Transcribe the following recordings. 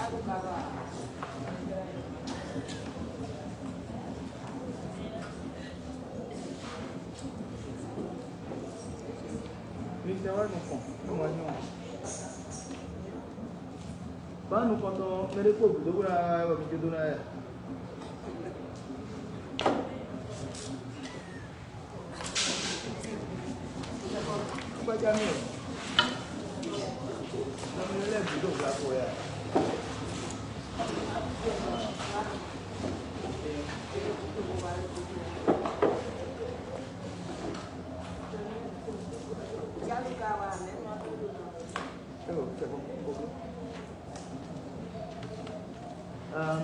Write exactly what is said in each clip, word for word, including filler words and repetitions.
Mi sɛ wá nukɔn, nú wá nyɔ. Ba nukɔntɔn mɛ ɖé kpó gǔdo bó ná wá wɛ mi jó dó ná yɛ. Kpájá mi o. Nɔ mi lɛ́ gǔdo gbla ko ya. Oh, c'est bon. Euh,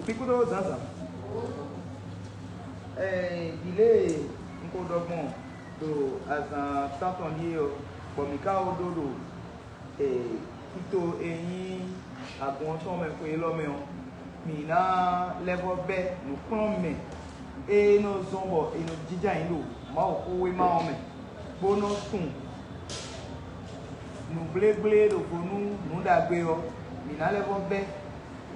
Kpikúɖó zǎnzǎn. Ɛɛ, ɖi lě e un ko ɖɔ gbɔn ɖo azǎn tántɔn ɖíe ɔ́, bɔ mǐ ka ko ɖó ɖo ee, tito e nyí agun ɔ́ tɔn mɛ xwe élɔ́ mɛ ɔ́, mǐ ná lɛ́ vɔ́ bɛ́ nǔkplɔ́nmɛ e nɔ zɔ́n bɔ è nɔ jínjɔ́n ayǐ ɖo Mawuxówéma ɔ́ mɛ, bó nɔ́ tunwun nǔgblégblé ɖo vo nú nǔ ɖagbe ɔ́, mǐ ná lɛ́ vɔ́ bɛ́.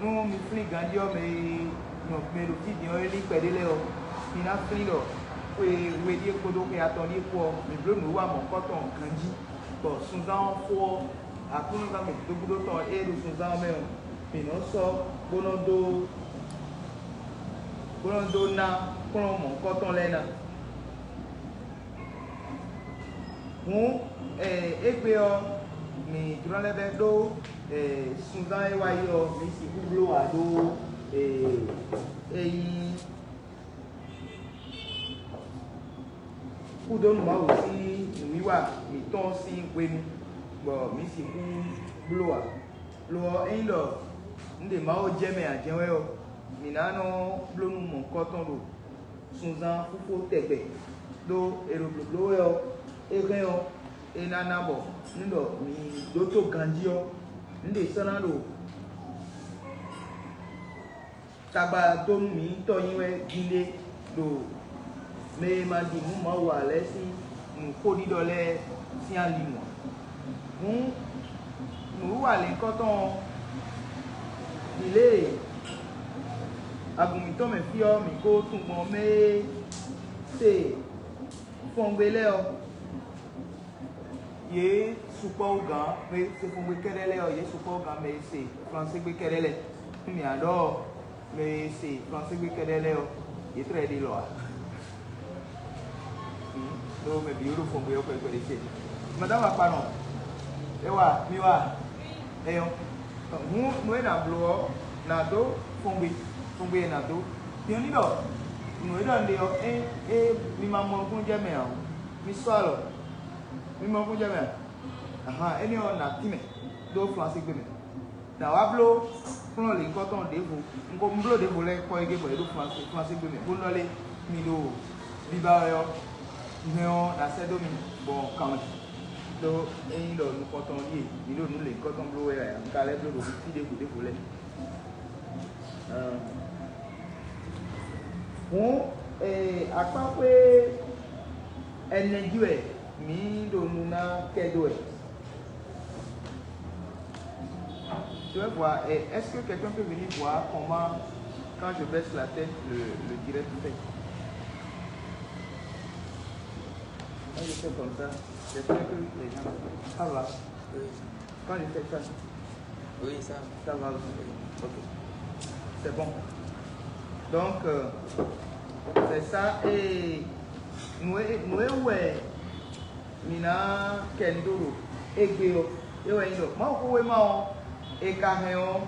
Nú mi flín ganjí ɔ́, mɛ e nɔ mɛ ɖo fí din ɔ́, é lí kpɛɖé lɛ́ɛ ɔ́, mi ná flín ɖɔ xwe we ɖíe kpódó xwe atɔn ɖíe kpó ɔ́, mǐ bló nǔ wa mɔ̌kɔtɔn ganjí, bɔ sunzán ɔ́ xo ɔ́, Aklúnɔzán mǐtɔn gúdo tɔn e ɖo sunzán ɔ́ mɛ ɔ́, mǐ nɔ́ sɔ́ bó nɔ́ dó bó nɔ́ dó ná kplɔ́n mɔ̌kɔtɔn lɛ́ɛ ná. Hǔn, ɛ, égbé ɔ́, mǐ jlɔ́ lɛ́ bɛ́ ɖó, ɛ, sunzán e wá yi ɔ́, mǐ sixú bló ǎ ɖó, ɛ, é nyí kúdónú Mawu sín nǔwiwa mǐtɔn sín hwenu, bɔ mǐ sixú bló ǎ. Lo ɔ́, ényí ɖɔ un ɖe Mawu jɛ mɛ ǎ jɛ́n wɛ ɔ́, mǐ ná nɔ bló nú mɔ̌kɔtɔn ɖo sunzán fífó tɛgbɛ, ɖó è ɖo blǒbló wɛ ɔ́, é hɛn ɔ́, é ná ná bɔ nú ɖɔ mǐ ɖótó ganjí ɔ́, nǔ ɖě sɔ́ ná ɖo tagba dó nú mǐtɔn nyí wɛ din ɖé ɖo mɛ e ma ɖi nǔ Mawu ǎ lɛ́ɛ sín nǔxoɖiɖɔ lɛ́ɛ sín ali mɔ̌ ǎ. Hǔn, nǔwiwa lěhunkɔtɔn ɔ́, ɖi lě e agun mǐtɔn mɛ fí ɔ́, mǐ ko tunwun gbɔn mɛ e se fɔngbe lɛ́ɛ ɔ́, yě sukpɔ́ wú gǎn, mɛ e se fɔngbe kɛ́ɖɛ́ lɛ́ɛ ɔ́, yě sukpɔ́ wú gǎn mɛ e se flanségbé kɛ́ɖɛ́ lɛ́ɛ. Nú mǐ ǎ ɖɔ mɛ e se flanségbé kɛ́ɖɛ́ lɛ́ɛ ɔ́, yě tlɛ ɖe lɔ ǎ. Ɖó mɛ bǐ ɖo fɔngbe ɔ́ kpɛɖé kpɛɖé ce. Madame Akpanɔ, é wa, mi wa, é nyɔ́. Hǔn nú é nǎ bló ɔ́, nǎ dó fɔngbe, fɔngbe e nǎ dó. Din ɔ́ ní ɖɔ nǔ e ɖɔ un ɖe ɔ́, é, é mi ma mɔ nukúnnú jɛ mɛ ǎ ó. Mi sɔ́ alɔ, mi mɔ nukúnnú jɛ mɛ ǎ. Ahan, énɛ́ ɔ́, nǎ tínmɛ ɖó flanségbé mɛ. Nǎ wá bló kplɔ́n lěhunkɔtɔn ɖěvo. Un ko bló ɖěvo lɛ́ɛ kpɔ́ yí gé bɔ yě ɖo flanségbé mɛ, bó nɔ lé mi ɖo biba wɛ ɔ́, hɛn ɔ́, nǎ sɛ́ dó mi gbɔn kan mɛ. Ɖó ényí ɖɔ nukɔntɔn ɖíe mi ɖo nǔ lěhunkɔtɔn bló wɛ ǎ, un ka lɛ́ bló ɖo fí ɖěvo ɖěvo lɛ́ɛ. Hǔn, akpáxwé ɛnɛ jí wɛ mǐ ɖo nu ná kɛ dó wɛ. Tu veux voir, est-ce que quelqu'un peut venir voir comment, quand je baisse la tête, le, le direct fait? Quand je fais comme ça, j'espère que les gens... Ça va? Oui. Quand je fais ça, oui, ça, ça va aussi. Ok. C'est bon. Donc, euh, c'est ça. Et nous, nous, ouais, Mina kɛ un ɖó ɖo égbé ɔ́, é wɛ nyí ɖɔ Mawuxówéma ɔ́, è ka hɛn ɔ́,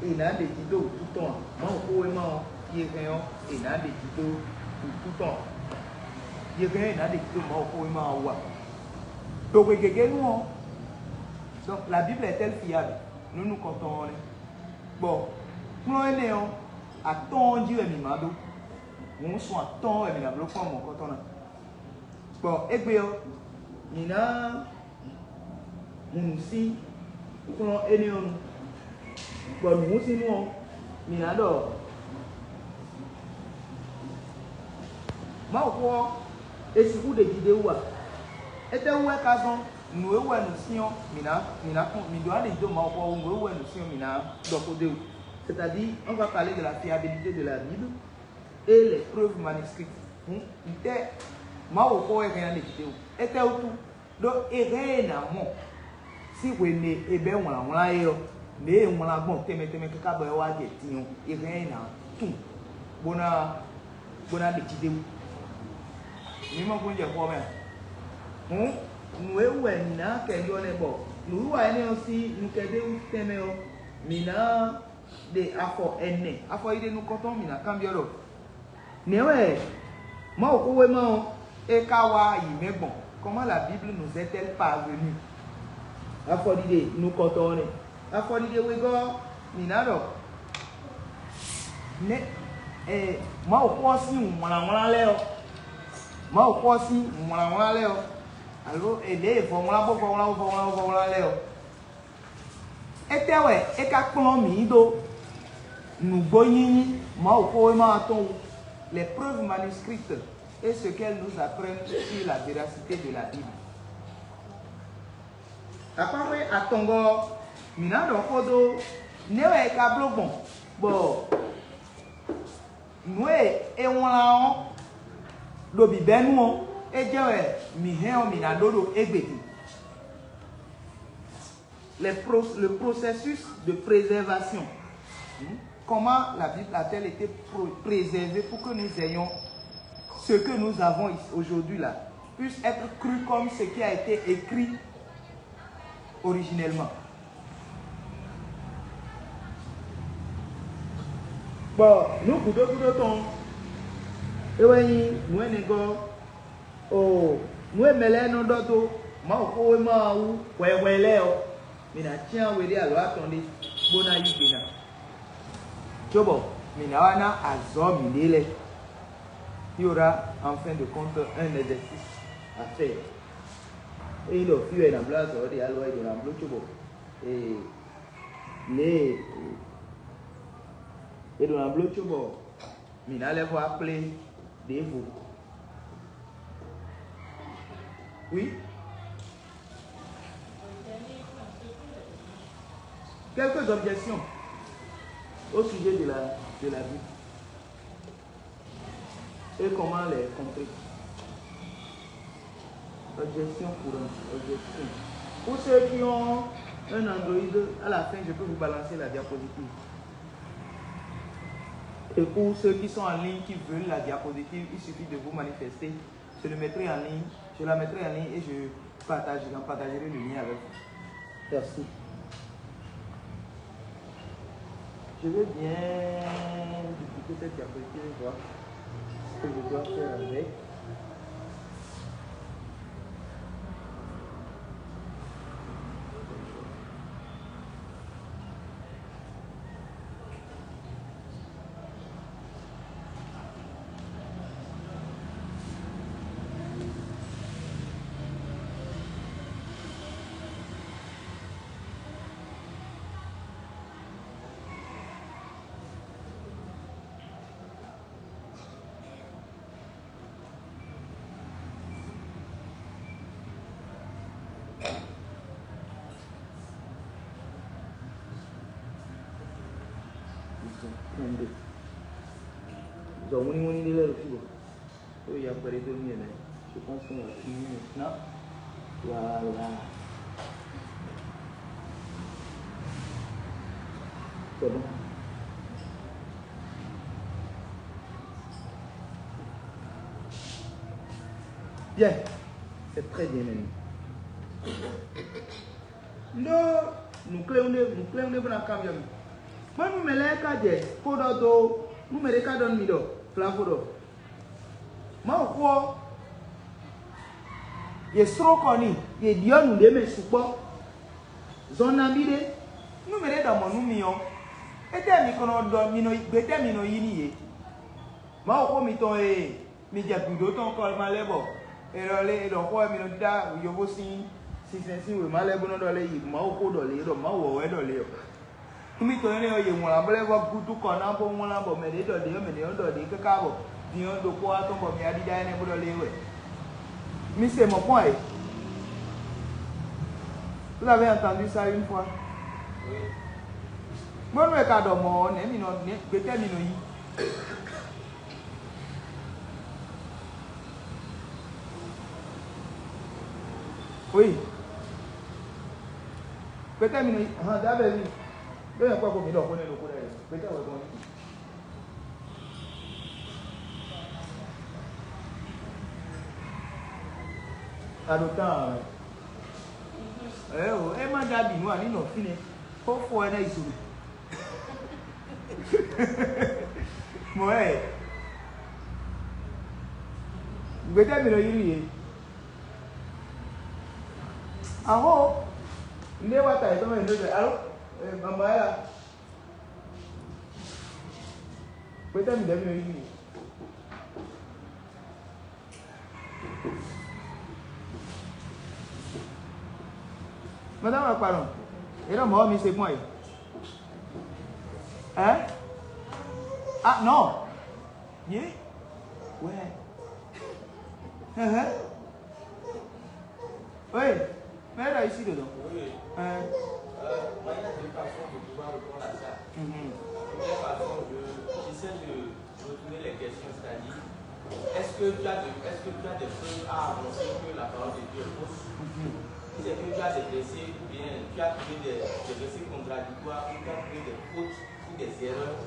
è nǎ ɖe jí dó wǔtu tɔn ǎ. Mawuxówéma ɔ́, è hɛn ɔ́, è nǎ ɖe jí dó wǔtu tɔn ǎ. È hɛn ɔ́, è nǎ ɖe jí dó Mawuxówéma ɔ́ wú ǎ. Ɖo hwe gěgé nu ɔ́, donc la Bible est-elle fiable? Nǔ nukɔntɔn ɔ́ nɛ́. Bɔ kplɔ́n énɛ́ ɔ́, atɔ́ɔ́n jí wɛ mǐ ma ɖó. Hǔn sun atɔ́ɔ́n wɛ mǐ ná bló kplɔ́n mɔ̌kɔtɔn ná. Bɔ égbé ɔ́, mǐ ná hun nǔ sín kplɔ́n énɛ́ ɔ́ nu. Bɔ nǔ sín nú ɔ́, mǐ ná ɖɔ Mawuxó ɔ́, è sixú ɖe jí ɖ'é wú a? Étɛ́wú wɛ ka zɔ́n nǔ e wú wɛ nǔ syɔ́n mǐ ná mǐ ná kpɔ́n mǐ ɖó ná ɖe jí dó Mawuxó ɔ́ wú, nǔ e wú wɛ nǔ syɔ́n mǐ ná ɖɔ xó d'é wú? C'est-à-dire, on va parler de la fiabilité de la Bible et les preuves manuscrites. Hǔn ntɛ́ Mawuxó wɛ hɛn ná ɖe jí d'é wú? Étɛ́wútu? Ɖó è hɛn e è nǎ mɔ sín hwenu e è bɛ́ wlǎnwlán é ɔ́, mɛ e è wlán gbɔn tɛnmɛ tɛnmɛ káká bɔ é wá jɛ din ɔ́, è hɛn e è nǎ tunwun bó ná bó ná ɖe jí d'é wú. Mǐ mɔ kún jɛ xó ɔ́ mɛ a? Hǔn nǔ e wú wɛ mǐ ná kɛ ylɔ́ nɛ́ bɔ nǔwiwa énɛ́ ɔ́ sín nukɛndéwú tɛnmɛ ɔ́, mǐ ná ɖe afɔ ɛnɛ, afɔ yi ɖe nukɔntɔn mǐ ná kanbyɔ́ ɖɔ: Nɛ̌ wɛ Mawuxówéma ɔ́ é ka wá yi mɛ gbɔn? Comment la Bible nous est-elle parvenue? Afɔɖiɖe nukɔntɔn ɔ́ nɛ́. Afɔɖiɖe wegɔ́ ɔ́, mǐ ná ɖɔ nɛ́ ɛ Mawuxó ɔ́ sín wlǎnwlán lɛ́ɛ ɔ́, Mawuxó ɔ́ sín wlǎnwlán lɛ́ɛ ɔ́, alo è lě e vɔwlán bó vɔwlán bó vɔwlán bó vɔwlán lɛ́ɛ ɔ́, étɛ́ wɛ é ka kplɔ́n mǐ ɖó nǔgbó nyínyí Mawuxówéma ɔ́ tɔn wú? Les preuves manuscrites et ce qu'elles nous apprennent sur la véracité de la Bible. Akpáxwé atɔngɔ́ ɔ́, mǐ ná ɖɔ xó dó nɛ́ wɛ è ka bló gbɔn bɔ nǔ e è wlán ɔ́ ɖo bǐbɛ́nu ɔ́, é jɛ́n wɛ mǐ hɛn ɔ́ mǐ ná ɖó ɖo égbé din. Les pro- le processus de préservation. Hmm? Comment la Bible a-t-elle été pro- préservée pour que nous ayons ce que nous avons ici aujourd'hui là, puisse être cru comme ce qui a été écrit originellement? Bɔ nǔ gǔdo gúdo tɔn é wɛ nyí nǔ énɛ́ gɔ́. O nǔ e mɛ lɛ́ɛ nɔ ɖɔ dó Mawuxówéma ɔ́ wú hwɛhwɛ lɛ́ɛ ɔ́, mǐ ná cyán we ɖé alǒ atɔn ɖé, bó ná yí gbe ná, cóbɔ mǐ ná wá ná azɔ̌ mǐɖée lɛ́ɛ. Il y aura en fin de compte un exercice à faire. Ényí ɖɔ fí wɛ è nǎ bló azɔ̌ ɔ́ ɖe alɔ wɛ è ɖǒ ná bló cóbɔ ee lě e è ɖǒ ná bló cóbɔ mǐ ná lɛ́ vɔ wá kplé ɖěvo. Oui. Quelques objections au sujet de la, de la vie et comment les contrer. Objection courante, objection. Pour ceux qui ont un Android, à la fin, je peux vous balancer la diapositive. Et pour ceux qui sont en ligne, qui veulent la diapositive, il suffit de vous manifester. Je le mettrai en ligne, je la mettrai en ligne et je partage, j'en partagerai le lien avec vous. Merci. Je veux bien dupliquer cette diapositive et voir ce que je dois faire avec. Ils sont trente-deux. Ils ont wuni wuni de leur fibre. Oui, il y a près de deux mille, mais je pense qu'on va finir maintenant. Voilà. C'est bon. Bien. C'est très bien même. Ndo nukléwunde nukléwunde bena kambiɔ mi. Mɛ nu mɛ lɛ́ɛ ka jɛ kó ɖɔ dó nú mɛ ɖé ka ɖɔ nú mi ɖɔ flavo ɖɔ Mawu xó ɔ́, yě sló kɔ n'i, yě ɖyɔ́ nǔɖé mɛ sukpɔ́. Zɔn nabí ɖé, nú mɛ ɖé ɖɔ mɔ̌ nú mi ɔ́, étɛ́ mi ko nɔ ɖɔ mi nɔ gbetɛ́ mi nɔ yí n'i yě? Mawu xó mitɔn e mi jɛ gǔdo tɔn kɔ ma lɛ́ bɔ è ɖɔ lé è ɖɔ xó wɛ mi nɔ ɖíɖá yovo sín sinsɛn sín wěma lɛ́ɛ bó nɔ ɖɔ lé yi Mawu xó ɖɔ lě ɖɔ Mawu wɔ wɛ ɖɔ lě ɔ́. Nú mì tɔn énɛ́ ɔ́, yě wlán bɔ lɛ́ vɔ gúdo kɔ ná bó wlán bɔ mɛ ɖě ɖɔ ɖě ɔ́, mɛ ɖě ɔ́ ɖɔ ɖě káká bɔ din ɔ́ ɖokpó wá tɔn bɔ mi wá ɖíɖá énɛ́ bó ɖɔ lé wɛ. Mi se mɔ̌ kpɔ́n ǎ é. Vous avez entendu ça une fois? Bónú è ka ɖɔ mɔ̌ ɔ́, nɛ̌ mi nɔ nɛ̌ gbetɛ́ mi nɔ yí? Oui. Gbetɛ́ mi nɔ yí? Hàn dábẹ́ mi. Bẹ́ẹ̀ yẹn kpɔ́ kó mi ɖɔ xó nɛ́ ɖokpó ɖɛ́. Gbetɛ́ wɛ gbɔn yí? A ɖo tán ǎ wɛ. Ɛ o, é má ɖó abǐ nú ǎ ní nɔ fínɛ́. Xó fɔ ɛ ná yi zo mɛ. Mɔ̌ ɛ. Gbetɛ́ mi nɔ yí nú yě. Ahó, un ɖé wá ta yětɔn mɛ ɖó ɖe alo? Mama ɛ la. Gbetɛ́ mi ɖɛ̌ mi nɔ yí nú yě. Madame Akpanon, et non, moi, mi c'est moi. Hein? Ah, non. Yeah? Ouais. Uh-huh. Oui. Mais là, ici dedans. Oui. Hein? Euh, moi, il y a deux façons de pouvoir répondre à ça. Mhm. La première façon, je, j'essaie de retourner les questions, c'est-à-dire, est-ce que tu as de, est-ce que tu as des preuves à avancer que la parole de Dieu est fausse? Mhm. Si c'est que tu as des versets, ou bien tu as trouvé des, des versets contradictoires, ou tu as trouvé des fautes ou des erreurs,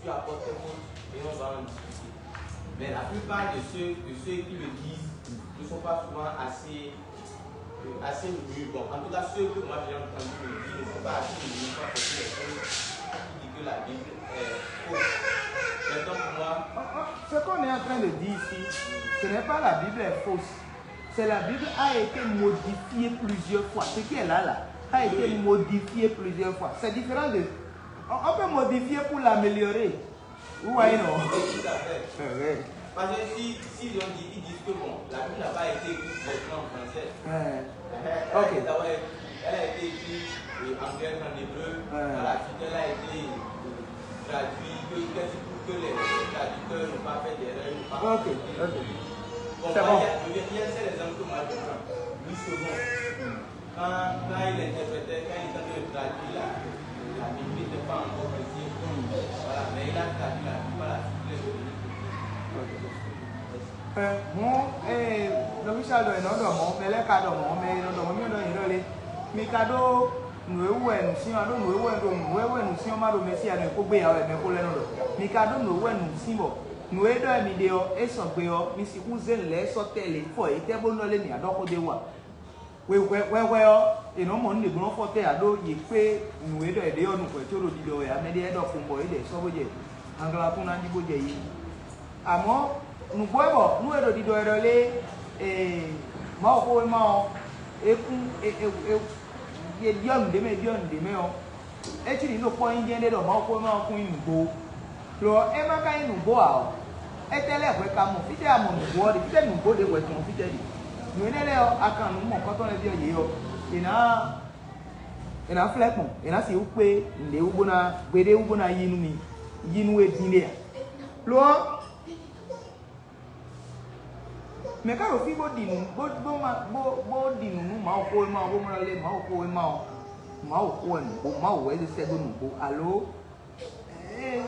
tu apportes tes fautes et on va en discuter. Mais la plupart de ceux, de ceux qui le disent ne sont pas souvent assez, euh, assez mûrs. Bon, en tout cas, ceux que moi j'ai entendu le dire ne sont pas assez mûrs pour porter les choses qui disent que la Bible est fausse. Maintenant, pour moi, ce qu'on est en train de dire ici, ce n'est pas la Bible est fausse. C'est la Bible a été modifiée plusieurs fois. Ce qui est là, là, a été modifié plusieurs fois. C'est différent de... On, on peut modifier pour l'améliorer. Vous voyez, non? Oui, tout à fait. Ouais, ouais. Parce que si, si ils ont dit, ils disent que bon, la Bible n'a pas été écrite directement en français. Ouais. Euh, elle, ok, a été d'abord, elle a été écrite, euh, en grec, en hébreu. Ouais. Par la suite, elle a été, euh, traduite, que, que, que les traducteurs n'ont pas fait d'erreur, n'ont pas... Ok, ok. Bon, c'est bon. Il y a, il y a, il y a un seul exemple que moi je prends. Louis Segond. Quand, quand il interprétait, quand il était en train de traduire la, la Bible, il n'était pas encore chrétien. Voilà, mais il a traduit la Bible par la suite, il est devenu chrétien. Ɛ, hǔn, ée nɔví Sali ɖɔ è nɔ ɖɔ mɔ̌, mɛ lɛ́ɛ ka ɖɔ mɔ̌, mɛ e nɔ ɖɔ mɔ̌ mì ɖɔ nyǐ ɖɔ lé. Mi ka ɖó nǔ e wú wɛ nǔ syɔ́n ɔ́, ɖó nǔ e wú wɛ ɖo nǔ e wɛ nǔ syɔ́n ma ɖo Mɛsíya nɔ è kó gbé ya wɛ mɛ xó lɛ́ɛ nɔ ɖɔ. Mi ka ɖó nǔ e wú wɛ nǔ sín bɔ nǔ e ɖɔ wɛ mi ɖe ɔ́, é sɔgbe ɔ́, mi sixú zé nǔ lɛ́ɛ sɔ́ tɛ́ lě fɔ yě tɛ́ bónú ɔ́ lé mǐ wá ɖɔ xó d'é wú a? Hwɛhwɛ hwɛhwɛ ɔ́, è nɔ mɔ nǔ ɖě bó nɔ́ fɔ tɛ́ ǎ ɖó yě kpé nǔ e ɖɔ è ɖe ɔ́ nukɔn có ɖo ɖiɖɔ wɛ ǎ. Mɛɖé lɛ́ɛ ɖɔ xomɔ yě ɖɛ sɔ́ bó jɛ hanglantún ná ɖi bó jɛ yi. Amɔ̌, nǔgbó wɛ bɔ nú è ɖo ɖiɖɔ wɛ ɖɔ lé, ee, Mawuxówéma ɔ́, é kún, é, é, é, è ɖyɔ́ nǔɖé mɛ, è ɖyɔ́ nǔɖé mɛ ɔ́, é cí nǐ ɖo kpɔ́ nyí jɛ́n ɖé ɖɔ Mawuxówéma ɔ́ kún nyí nǔgbó. Lo ɔ́, é ma ka nyí nǔgbó ǎ ɔ́, étɛ́ lɛ́ɛ hwɛ ka mɔ? Fítɛ́ a mɔ nǔgbó ɔ́ ɖe? Fítɛ́ nǔgbó ɖě hwɛ tɔn fítɛ́ ɖe? Nǔ énɛ́ lɛ́ɛ ɔ́, a kan nǔ mɔ̌kɔ́tɔn lɛ́ɛ byɔ́ yě ɔ́, è nǎ, è nǎ flɛ́ kpɔn, è nǎ sixú kpé nǔɖé wú bó ná, gbeɖé wú bó ná yí nú mi, yí nú we dín ɖé ǎ. Lo ɔ́, mɛ̌ ka ɖo fí bó ɖi nǔ, bó, bó ma, bó, bó ɖi nǔ nú Mawuxówéma ɔ́, bó mlɔ́ lé Mawuxówéma ɔ́? Mawuxó wɛ nǔgbó, Mawu wɛ é sɛ́ dó nǔgbó, alo? Ee,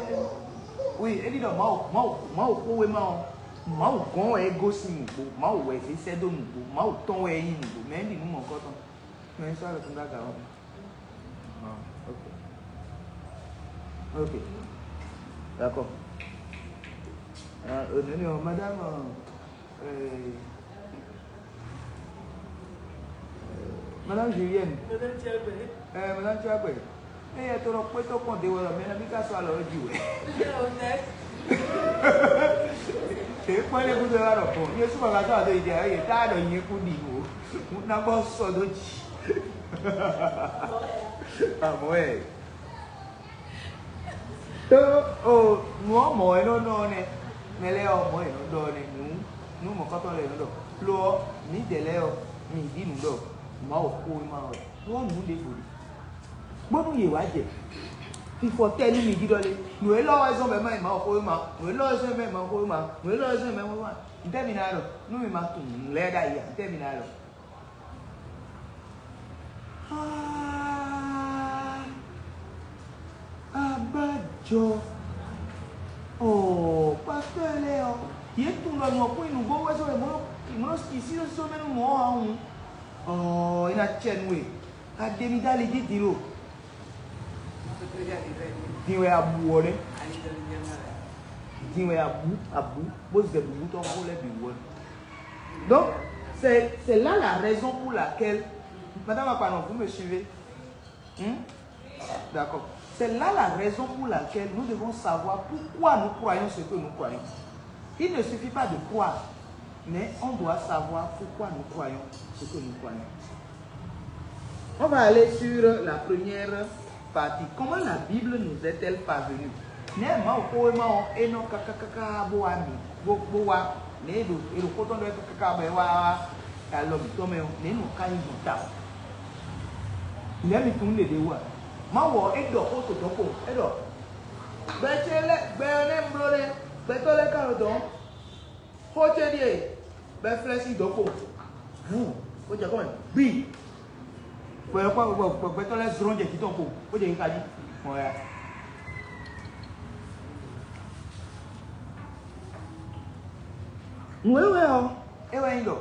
oui, é ɖi ɖɔ Mawu, Mawu, Mawuxówéma ɔ́, Mawu gɔ́n wɛ é gosín nǔgbó, Mawu wɛ é sɛ́ dó nǔgbó, Mawu tɔn wɛ é nyí nǔgbó, mɛ é ɖi nǔ mɔ̌hunkɔtɔn. Mɛ é sɔ́ alɔkun dó aga ɔ́. Ah, ok. Ok. D'accord. Ah, euh, non, non, madame, euh, euh, madame Julienne. Madame Tiagbé. Euh, madame Tiagbé. Eye to ɖɔ kpé tó kpɔn de wɛ ɖɔ mɛ nɔ bí ka sɔ́ alɔ jí wɛ. Eye o tɛ. Èyí kpɔ́n lé kúndé wá ɖɔ bɔn yé súnmọ́ ka sɔ́ àdó ìdí ayé yé tá ɖɔ nyɛ kú ɖi wò. Ná gbọ́ sɔ́ dó jì. Àmọ́ ẹ̀. Tó o nǔ ɔ́ mɔ̌ wɛ nɔ nɔ ɔ́ nɛ́. Mɛ lɛ́ɛ ɔ́ mɔ̌ è nɔ ɖɔ ɔ́ nɛ́. Nǔ, nǔ mɔ̌kɔtɔn lɛ́ɛ è nɔ ɖɔ. Lo ɔ́, mǐdɛɛ lɛ́ɛ ɔ́, mǐ ɖi nǔ ɖɔ Mawuxówéma ɔ́ wɛ. Lo ɔ́, nǔ ɖěvo ɖe. Bónú yě wá jɛ. Fifɔ tɛ́ nú mi ɖiɖɔ lé? Nǔ élɔ́ wɛ zɔ́n bɔ é má nyí Mawuxówéma. Nǔ élɔ́ wɛ zɔ́n bɔ é má nyí Mawuxówéma. Nǔ élɔ́ wɛ zɔ́n bɔ é má nyí Mawuxówéma. Ntɛ́ mi ná ɖɔ? Nú mi ma tunwun nǔ lɛ́ɛ ɖ'ayǐ ǎ, ntɛ́ mi ná ɖɔ? Ah, abájọ. Oh, pasteur lɛ́ɛ ɔ́, yě tunwun ɖɔ nǔ ɔ́ kún nyí nǔgbó wɛ zɔ́n bɔ è mlɔ́, è mlɔ́ sísí sɔ́ mɛ nú mɔ̌ ɔ́ ǎ hǔn. Oh, é ná cɛ nú we. A ɖe mi dó ali jí din lo. Din wɛ a bu ɔ nɛ́. Din wɛ a bu, a bu, bó zɛ nǔbútɔ́ xó lɛ́ɛ bǐ wú ɔ nɛ́. Donc, c'est, c'est là la raison pour laquelle, Madame Akpanon, vous me suivez? Hmm? D'accord. C'est là la raison pour laquelle nous devons savoir pourquoi nous croyons ce que nous croyons. Il ne suffit pas de croire, mais on doit savoir pourquoi nous croyons ce que nous croyons. On va aller sur la première partie. Comment la Bible nous est-elle parvenue? Nɛ̌ Mawuxówéma ɔ́ é nɔ káká káká bó wá mǐ, bó bó wá, nɛ̌ é ɖo è ɖo xó tɔn ɖɔ é káká bɔ é wá alɔ mǐtɔn mɛ ɔ́, nɛ̌ nɔ ká nyí gbɔn ta? Nɛ̌ mi tunwun ɖeɖe wú a? Mawu ɔ́, é ɖɔ xó to dɔ̌n kpo, é ɖɔ: "Gbɛ ce lɛ́ɛ, gbɛ ɔ́ nɛ́ un bló nɛ́, gbɛtɔ́ lɛ́ɛ ka ɖo dɔ̌n." Xó ce ɖíe, bɔ é flɛ́ sín dɔ̌n kpo, vú, bó jɛ kɔ́ mɛ gbi, bɔ é kpɔ bɔ gbɛtɔ́ lɛ́ɛ zlɔ́n jɛ jǐ tɔn kpo, bó jɛ xixa jí, mɔ ya. Nǔ e wɛ ɔ́, é wɛ nyí ɖɔ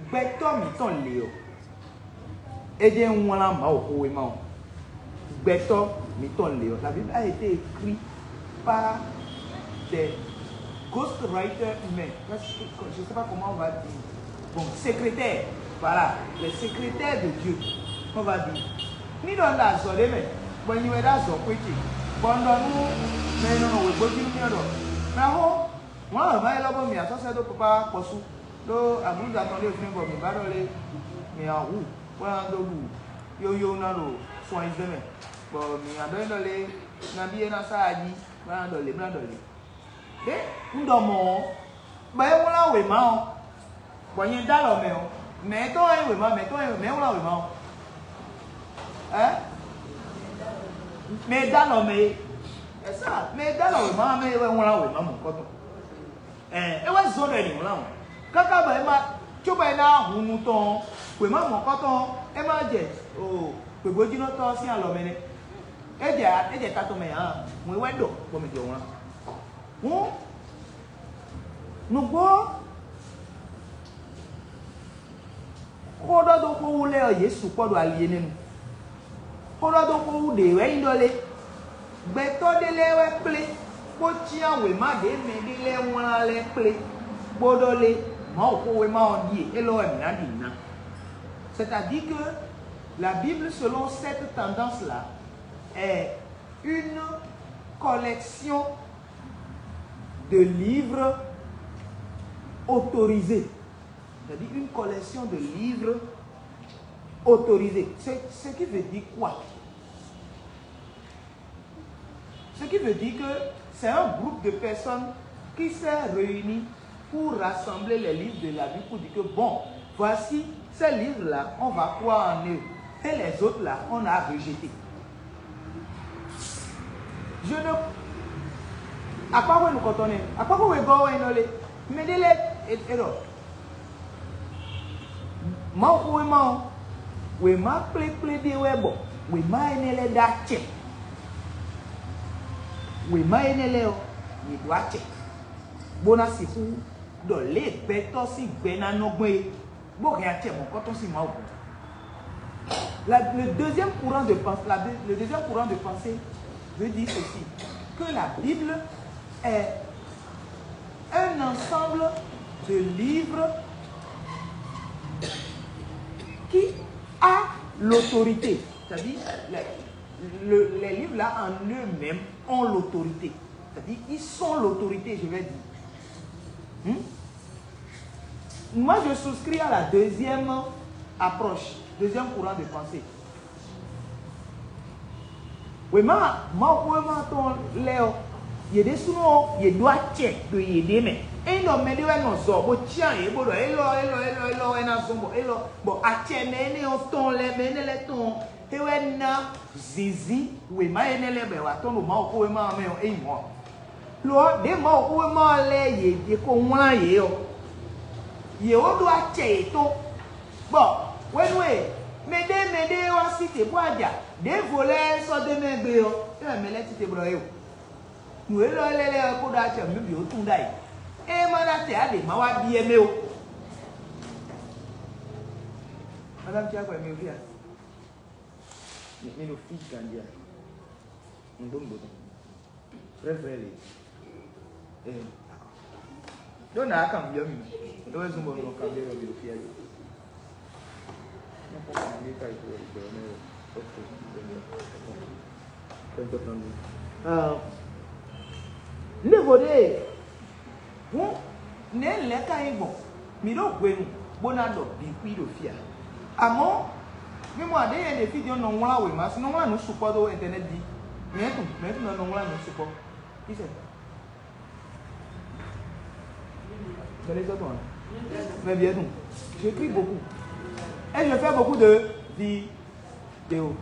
gbɛtɔ́ mǐtɔn lě ɔ́, é jɛ́n wlán Mawuxówéma ɔ́. Gbɛtɔ́ mǐtɔn lě ɔ́, la Bible a été écrit par des ghostwriters humains. Je sais pas comment on va dire. Bon, secrétaire, voilà, les secrétaires de Dieu, on va dire. Ní ɖɔ un ɖo azɔ̌ ɖé mɛ, bɔ nyi wɛ ɖo azɔ̌ xwé ce, bɔ un ɖɔ nú mɛ e nɔ nɔ wěgbó jí nú mì ɔ́ ɖɔ: "Mɛxó, wlán wěma élɔ́ bɔ mǐ wá sɔ́ sɛ́ dó Papa Kpɔ́sú, ɖó aglǔza tɔn ɖo fínɛ́ bɔ mǐ ba ɖɔ lé mǐ wá hu, bó ná dó ɖu yówó ná ɖo sun ayizɛ́n mɛ, bɔ mǐ ná ɖɔ é ɖɔ lé nabí é ná sá a jí, bó ná ɖɔ lě, bó ná ɖɔ lě." Ɖé un ɖɔ mɔ̌ ɔ́, bɔ é wlán wěma ɔ́, bɔ nyɛ dó alɔ mɛ ɔ́, mɛ̌ tɔn wɛ nyí wěma, mɛ̌ tɔn wɛ nyí, mɛ̌ wlán wěma ɔ́? Ɛ? Mɛ e dó alɔ mɛ é. Ɛsɛ mɛ e dó alɔ wěma ɔ́ mɛ é wɛ wlán wěma mɔ̌kɔtɔn. Ɛ, é wɛ zɔ́n ɖɔ è nǐ wlán o. Káká bɔ é ma, cóbɔ é ná hun nu tɔn ɔ́, wěma mɔ̌kɔtɔn ɔ́, é ma jɛ o gběgbójínɔtɔ́ ɔ́ sín alɔ mɛ nɛ́. É jɛ é jɛ ta tɔn mɛ ǎ, hǔn é wɛ ɖɔ bɔ mɛ jɛ wlán. Hǔn nǔgbó xó ɖɔ dó xó wú lɛ́ɛ ɔ́, yě sukpɔ́ ɖo ali énɛ́ nu. Xó ɖɔ dó xó wú ɖě wɛ nyí ɖɔ lé: "Gbɛtɔ́ ɖé lɛ́ɛ wɛ kplé, bó cyán wěma ɖě mɛ ɖé lɛ́ɛ wlán lɛ́ɛ kplé, bó ɖɔ lé: 'Mawuxówéma ɔ́ ɖíe; élɔ́ wɛ mǐ ná ɖi nǔ ná.'" C'est-à-dire que la Bible, selon cette tendance-là, est une collection de livres autorisés. C'est-à-dire une collection de livres autorisés. C'est ce qui veut dire quoi? Ce qui veut dire que c'est un groupe de personnes qui s'est réuni pour rassembler les livres de la Bible, pour dire que, bon, voici ces livres-là, on va croire en eux. Et les autres-là, on a rejeté. Je ne. Akpáxwé nukɔntɔn nɛ, akpáxwé wegɔ́ wɛ nyí lé? Mɛ ɖé lɛ́ɛ e ɖɔ Mawuxówéma ɔ́, wěma kplékplé ɖé wɛ bɔ wěma énɛ́ lɛ́ɛ ɖó acɛ. Wěma énɛ́ lɛ́ɛ ɔ́, yě ɖó acɛ, bó ná sixú ɖɔ lě e gbɛtɔ́ sín gbɛ ná nɔ gbɔn é, bó hɛn acɛ mɔ̌kɔtɔn sín Mawu gɔ́n. La, le deuxième courant de pensée, la, le deuxième courant de pensée veut dire ceci, que la Bible est un ensemble de livres qui a l'autorité. C'est-à-dire, les, le- les livres là en eux-mêmes ont l'autorité. C'est-à-dire, ils sont l'autorité, je vais dire. Hmm? Moi, je souscris à la deuxième approche, deuxième courant de pensée. Wěma Mawuxówéma tɔn lɛ́ɛ ɔ́, yě ɖésúnɔ ɔ́, yě ɖó acɛ ɖo yěɖée mɛ. Ényí ɖɔ mɛɖé wɛ nɔ zɔ bó cyán yě bó ɖɔ élɔ́ élɔ́ élɔ́ élɔ́ wɛ ná zɔ́n bɔ élɔ́, bɔ acɛ mɛ énɛ́ ɔ́ tɔn lɛ́ɛ, mɛ énɛ́ lɛ́ɛ tɔn ɔ́, é wɛ ná Zǐnzín wěma énɛ́ lɛ́ɛ bɔ è wǎ tɔ́n ɖo Mawuxówéma ɔ́ mɛ ɔ́, é nyí mɔ̌ ǎ. Lo ɔ́, ɖěe Mawuxówéma ɔ́ lɛ́ɛ yě ɖe ko wlán yě ɔ́, yě wó ɖó acɛ yětɔn, bɔ hwenu e mɛɖée mɛɖée wá sí te bó wá ja ɖěvo lɛ́ɛ sɔ́ d'é mɛ gbe ɔ́, é wɛ mɛ lɛ́ɛ tite blɔ é o. Nǔ élɔ́ lɛ́ɛ lɛ́ɛ ɔ́ kó ɖó acɛ mǐ bǐ ó tunwun ɖ'ayǐ. Ée má ɖó acɛ ǎ ɖě má wá byɔ́ mɛ ó. Madame Tiago, mi ɖo fí a? Mi, mi ɖo fí ganjí a? Nǔgbó nǔgbó tɔn. Vrɛ́ vrɛ́ lě. Ee. Ɖó nǎ kan byɔ́ mi mɛ. É wɛ zɔ́n bɔ un nɔ kan byɔ́ mi ɖo fí a é. Nɔ kpɔ́n kan mi ka yi ko wɛ gbɛ mɛ o. Ok. Tɛntɔ tɔn mi. Ah. Nɖěvo ɖe. Hǔn, nɛ̌ lɛ̌ ka nyí gbɔn? Mǐ ɖo hwenu bó ná ɖɔ bǐ xwí ɖo fí a? Amɔ̌, mi mɔ aɖě nyɛ ɖe fí din ɔ́, nɔ wlán wěma, sin nɔ wlán nǔ sukpɔ́ dó internet jí. Mɛ̌ tunwun, mɛ̌ tunwun nɔ wlán nǔ sukpɔ́? Qui c'est? Mɛ ɖé sɔ́ tɔn ǎ. Mɛ bǐ ɛ́ tunwun. J'écris beaucoup. Et je fais beaucoup de vidéos.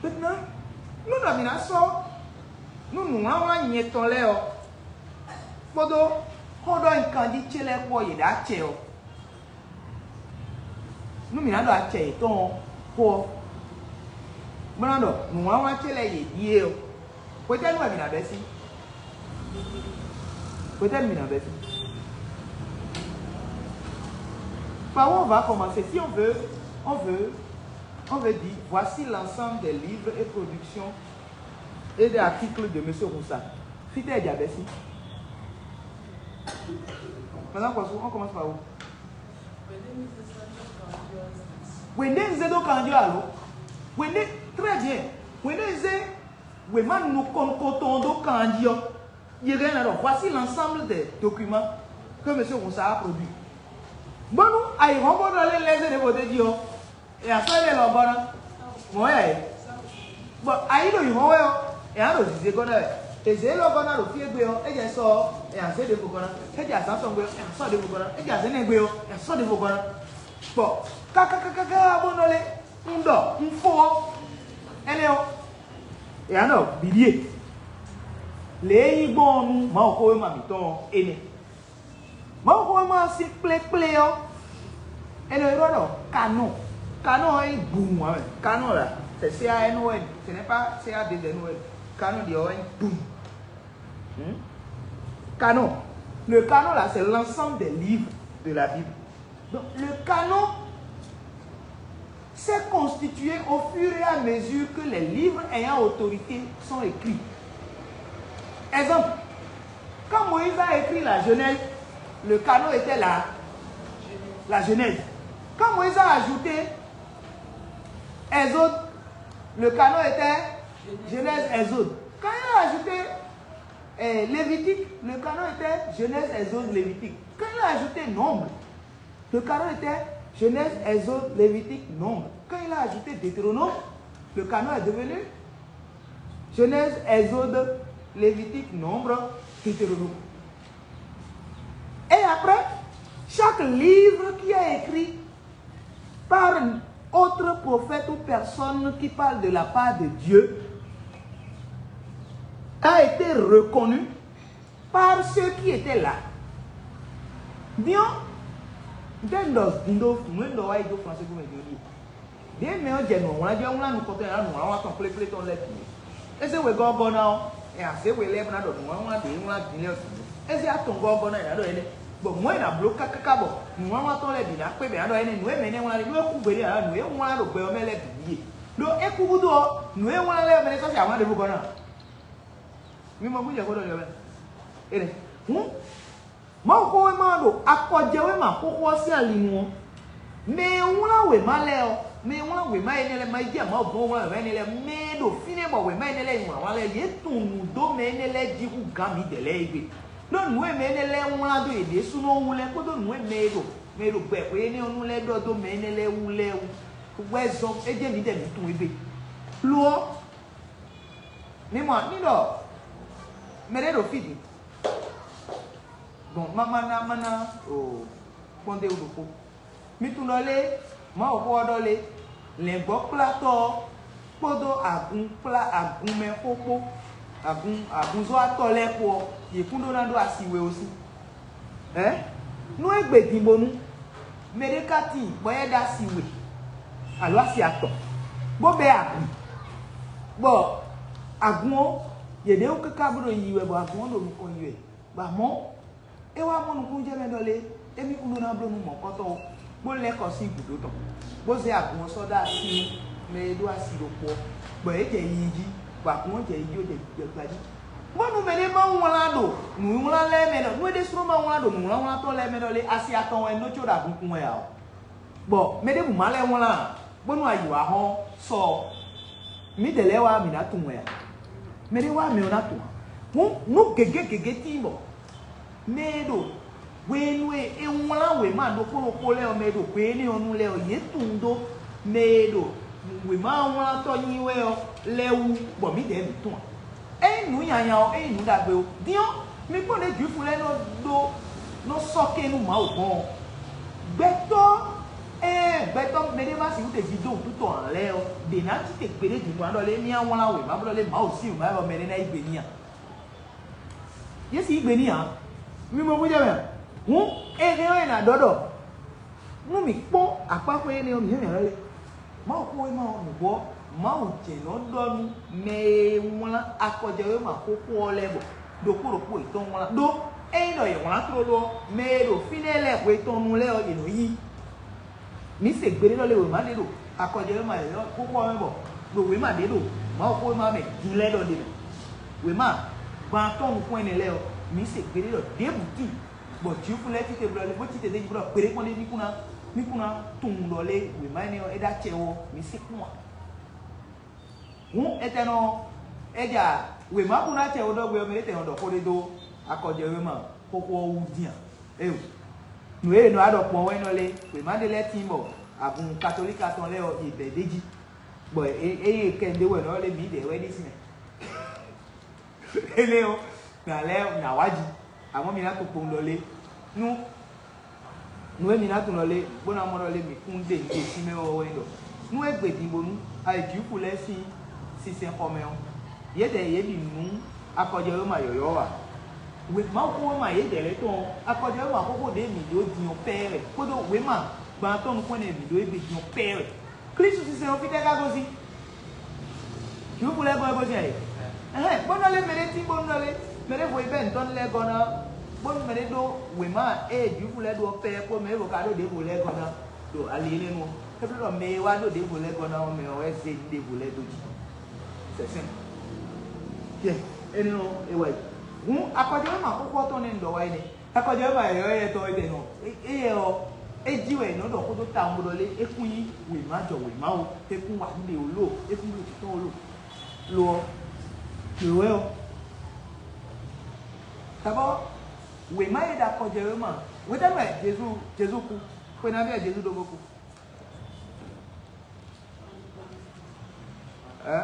Maintenant, nú ɖɔ mǐ ná sɔ́ nú nǔwlánwlán nyɛ tɔn lɛ́ɛ ɔ́, kpódó xó ɖɔ nyi kanjí ce lɛ́ɛ kpó ɔ́, yě ɖo acɛ ɔ́, nú mǐ ná ɖɔ acɛ yětɔn ɔ́ xó ɔ́, bó ná ɖɔ nǔwlánwlán ce lɛ́ɛ yě ɖíe ɔ́, hwetɛ́nu wɛ mǐ ná bɛ́ sí? Hwetɛ́nu mǐ ná bɛ́ sí? Par où on va commencer? Si on veut, on veut, on veut dire, voici l'ensemble des livres et productions et des articles de Monsieur Roussa. Fítɛ́ jà bɛ́ sí? Maintenant, on commence par où? Wěnde un zé dó kanjí alo? Wěnde, très bien. Wěnde un zé wěma nukɔn nukɔntɔn dó kanjí ɔ́. Yě hɛn ná ɖɔ, voici l'ensemble des documents que Monsieur Roussa a produit. Bónú ayǐhɔ́ngɔ́ ɖɔ lɛ́ lɛ́ zé ɖěvo d'é jí ɔ́, è nǎ sɔ́ éɖée lɔ gɔ́ ná. Mɔ̌ yɛ é. Bɔ ayǐ ɖo nyǐ hɔn wɛ ɔ́, è nǎ ɖo zǐzé gɔ́ ná wɛ. È zě élɔ́ gɔ́ ná ɖo fí e gbe ɔ́, é jɛ sɔ ɔ́, è nǎ zé ɖěvo gɔ́ ná. É jɛ azǎn tɔn gbe ɔ́, è nǎ sɔ́ ɖěvo gɔ́ ná. É jɛ azǎn énɛ́ gbe ɔ́, è nǎ sɔ́ ɖěvo gɔ́ ná. Bɔ kákákáká bó nɔ lé, un ɖɔ un fó ɔ́, énɛ́ ɔ́, è nǎ ɖɔ bǐ ɖíe. Lě e nyí gbɔn ɔ́ nú Mawuxówéma mǐtɔn ɔ́, énɛ́. Mawuxówéma ɔ́ sín kplékplé ɔ́, è nɔ ylɔ́ ɖɔ kanɔ́. Kanɔ́ ɔ́ nyí bǔ ǎ mɛ. Kanɔ́ là, c'est C A N O N, ce n'est pas C A D N O N. Kanɔ́ ɖě ɔ́ wɛ nyí bǔ. Hmm? Canon. Le canon là, c'est l'ensemble des livres de la Bible. Donc, le canon s'est constitué au fur et à mesure que les livres ayant autorité sont écrits. Exemple, quand Moïse a écrit la Genèse, le canon était la, la Genèse. Quand Moïse a ajouté Exode, le canon était Genèse, Exode. Quand il a ajouté euh, Lévitique, le canon était Genèse, Exode, Lévitique. Quand il a ajouté Nombre, le canon était Genèse, Exode, Lévitique, Nombre. Quand il a ajouté Deutéronome, le canon est devenu Genèse, Exode, Lévitique, Nombre, Deutéronome. Et après, chaque livre qui est écrit par autre prophète ou personne qui parle de la part de Dieu a été reconnu par ceux qui étaient là. Bien, ntɛ́ un ɖɔ din ɖó nǔ e un ɖɔ wá yi dó Fransée gúmɛ din ɔ́ ɖíe. Ɖěe mɛ ɔ́ jɛ nǔ wlán jɛ wlán nukɔntɔn e ná nǔwlánwlán tɔn kplékplé tɔn lɛ́ɛ bǐ é. É zé wegɔ́ ɔ́ gɔ́ ná ɔ́, è nǎ zé we lɛ́ɛ bó ná ɖɔ nǔwlánwlán ɖě e wlán din lɛ́ɛ ɔ́ bǐ. É zé atɔngɔ́ ɔ́ gɔ́ ná è nǎ ɖɔ énɛ́. Bɔ mɔ̌ è nǎ bló káká bɔ nǔwlánwlán tɔn lɛ́ɛ bǐ ná kpé bɔ è nǎ ɖɔ énɛ́ nǔ e mɛ énɛ́ wlán ɖe nú é kú gbeɖé ǎ, nǔ e wlán ɖo gbɛ ɔ́ mɛ lɛ́ɛ bǐ ɖíe. Ɖó é kú gúdo ɔ́, nǔ e wlán lɛ́ɛ ɔ́ mɛ ɖé sɔ́ sɛ ahwan ɖěvo gɔ́ ná. Mi mɔ gúnjɛ xó ɖɔ ɖiɔ mɛ. Énɛ́. Hǔn Mawuxówéma ɔ́ ɖo akɔjɛwéma xóxó ɔ́ sín ali nu ɔ́, mɛ e wlán wěma lɛ́ɛ ɔ́, mɛ e wlán wěma énɛ́ lɛ́ɛ, Mayijíya Mawu gbɔn wlán wěma énɛ́ lɛ́ɛ, mɛ e ɖo fínɛ́ bɔ wěma énɛ́ lɛ́ɛ nyi wlǎn wlán lɛ́ɛ, yě tunwun nǔ dó mɛ énɛ́ lɛ́ɛ jí hú gǎn mǐdɛɛ lɛ́ɛ é gbe. Ɖó nǔ e mɛ énɛ́ lɛ́ɛ wlán dó yě ɖésúnɔ wú lɛ́ɛ kpódó nǔ e mɛ e ɖo mɛ e ɖo gbɛxwé énɛ́ ɔ́ nu lɛ́ɛ ɖɔ dó mɛ énɛ́ lɛ́ɛ wú lɛ́ɛ wú wɛ zɔ́n é jɛ mǐdɛɛ mǐ tunwun égbé. Lo ɔ́, mi mɔ ní ɖɔ mɛ ɖé ɖo fí din. Gbɔn má má ná má ná o kpɔ́ndéwú ɖokpó. Mi tunwun ɖɔ lé, Mawuxó ɔ́ ɖɔ lé, lɛ̌ngbɔ́kplátɔ́ ɔ́, kpódó agun kplá agunmɛxó kpó, agun agunzɔ́watɔ́ lɛ́ɛ kpó ɔ́, yě kún ɖó ná ɖó asi we ó sí. Ɛ? Nú é gbe din bónú mɛɖé ka tíin bɔ é ɖó asi we alo asi atɔn, bó bɛ́ agun, bɔ agun ɔ́, yě ɖě wú káká bó ɖo yiyi wɛ, bɔ agun ɔ́ ɖo nukɔn yi wɛ, bɔ amɔ̌, é wá mɔ nukúnnú jɛ mɛ ɖɔ lé, émí kún ɖó ná bló nú mɔ̌kɔtɔn ó, bó lɛ́ kɔ sín gǔdo tɔn, bó zé agun ɔ́ sɔ́ ɖó así nú mɛ e ɖó asi ɖokpó ɔ́, bɔ yě jɛ yiyi jí, bɔ agun ɔ́ jɛ yiyi jí, bó jɛ gbɛgbla jí. Bónú mɛɖé ma wlán ɖo nǔnywlán lɛ́ɛ mɛ ɖɔ, nú é ɖésúnɔ ma wlán ɖo nǔnywlánwlán tɔn lɛ́ɛ mɛ ɖɔ lé, asi atɔn wɛ é nɔ có ɖo agun kun wɛ ǎ ɔ́, bɔ mɛ ɖěbǔ ma lɛ́ wlán ǎ, bónú ayǐ wá hɔ́n sɔ ɔ́, mǐdɛɛ lɛ́ɛ wá mǐ ná tunwun wɛ ǎ. Mɛɖé wá mɛ ɔ́ ná tunwun ǎ. Hǔn nú gěgé gěgé tíin bɔ mɛ e ɖo hwenu e è wlán wěma ɖokpó ɖokpó lɛ́ɛ ɔ́, mɛ e ɖo hwe énɛ́ ɔ́ nu lɛ́ɛ ɔ́, yě tunwun dó mɛ e ɖo wěma ɔ́ wlántɔ́ nyí wɛ ɔ́ lɛ́ɛ wú, bɔ mǐdɛɛ mǐ tunwun ǎ. Ényí nǔ nyanya ɔ́, ényí nǔ ɖagbe ó, din ɔ́, mi kpɔ́n ɖě Jwifu lɛ́ɛ nɔ ɖó nɔ sɔ́ kɛ́n nú Mawu gbɔn ɔ́. Gbɛtɔ́, ɛɛ, gbɛtɔ́ mɛɖé ma sixú ɖe jí dó wǔtu tɔn ǎ lɛ́ɛ ɔ́, ɖě ná cí te gbeɖé din gbɔn ɖɔ lé mì wlán wěma bó ɖɔ lé Mawu sín wěma wɛ bɔ mɛɖé ná yí gbe n'i a? Yě sixú yí gbe n'i ǎ. Mi mɔ bó jɛ mɛ a? Hǔn, è hɛn ɔ́, è nǎ ɖɔ ɖɔ nú mǐ kpɔ́n akpáxwé énɛ́ ɔ́, mǐ hɛn mǐ lɛ́ lé. Mawuxówéma ɔ́ nǔgbó ɔ́, Mawu jɛ̌n nɔ ɖɔ nú mɛ e wlán akɔjɛwéma xóxó ɔ́ lɛ́ɛ bɔ ɖokpó ɖokpó yětɔn wlán ɖó. Ényí ɖɔ yě wlán tlóló ɔ́, mɛ e ɖo fínɛ́ lɛ́ɛ hwe tɔn nu lɛ́ɛ ɔ́, yě nɔ yí. Mǐ se gbeɖé ɖɔ lé wěma ɖé ɖo akɔjɛwéma yětɔn xóxó ɔ́ mɛ bɔ ɖo wěma ɖě ɖo Mawuxówéma ɔ́ mɛ din lɛ́ɛ ɖɔ ɖ'é mɛ. Wěma gban atɔ́ nukún ɛnɛ lɛ́ɛ ɔ́, mǐ se gbeɖé ɖɔ ɖěbǔ tíin bɔ Jwifu lɛ́ɛ tite blɔ lé bó tite d'é jí bó ɖɔ gbeɖé kpɔ́n ɖé ní kún ná ní kún ná tunwun ɖɔ lé wěma énɛ́ ɔ́ é ɖó acɛ ɔ́, mǐ se kún ǎ. Hǔn etɛ́nɔ ɔ́, é ja wěma kún ná acɛ ó ɖɔ gbé ɔ́, mɛ ɖé tɛn ɔ́ ɖɔ xó ɖé dó akɔjɔwéma xóxó ɔ́ wú dín ǎ. Éyo, nǔ e è nɔ wá ɖɔ kpɔ́n wɛ é nɔ lé, wěma ɖé lɛ́ɛ tíin bɔ agun katolíka tɔn lɛ́ɛ ɔ́, yě bɛ̌ d'é jí, bɔ ényí è kɛ ɖé wɛ nɔ lé, mǐdɛɛ wɛ ɖi sinmɛ. Énɛ́ ɔ́, nǎ lɛ́ nǎ wá jí, amɔ̌ mi ná tunwun kpowun ɖɔ lé. Nú nǔ e mi ná tunwun ɖɔ lé, bó ná mɔ ɖɔ lé, mǐ kún ɖe nǔ ɖo fínɛ́ ɔ́ wɛ nyí ɖɔ nú é gbe din bónú ayǐ Jwifu lɛ́ɛ sín sinsɛnxɔ mɛ ɔ́, yědɛɛ yě ɖi nǔ akɔjɔwéma yɔ̌yɔ́ ǎ. Wěma xóxó wéma yědɛɛ lɛ́ɛ tɔn ɔ́, akɔjɔwéma xóxó ɖě mǐ ɖó din ɔ́ pɛ́ wɛ, kpódó wěma gban atɔ́ nukún ɛnɛ mǐ ɖó égbé din ɔ́ pɛ́ wɛ. Klísu sinsɛn ɔ́ fítɛ́ ka gosín? Jwifu lɛ́ɛ gɔ́n é gosín ayǐ. Ɛhɛn, bó nɔ lé mɛ ɖé tín bónú nɔ lé mɛ ɖé vo yi bɛ́ nǔtɔn lɛ́ɛ gɔ́ ná, bónú mɛ ɖé ɖó wěma e Jwifu lɛ́ɛ ɖó ɔ́ pɛ́ kpó mɛ e vo ka ɖó ɖěvo lɛ́ɛ gɔ́ ná ɖo ali énɛ́ nu ɔ́. É bló ɖɔ mɛ e wá ɖó ɖěvo lɛ́ɛ gɔ́ ná ɔ́ mɛ ɔ́ wɛ zé ɖěvo lɛ́ɛ dó jǐ. Sɛsɛn. Yɛ, énɛ́ ɔ́, é wá yi. Hǔn akɔjɔ́ ma xóxó ɔ́ tɔn nɛ́ un ɖɔ wá yi nɛ́. Akɔjɔ́ ma yɔ̌yɔ́ yɛ tɔn é tɛ́ nɔ. Éyɛ ɔ́, é jí wɛ è nɔ ɖɔ xó dó tawun bó ɖɔ lé, é kún nyí wěma jɔ wěma ó, é kún wa nǔɖé ó ló, é kún bló jǐ tɔn ó ló. Lo ɔ́, nǔ wɛ ɔ́. D'abord, wěma e ɖo akɔjɔ́ wěma, hwetɛ́nu wɛ Jezu Jezu kú? Xwe nabí wɛ Jezu ɖó bó kú? Ɛ?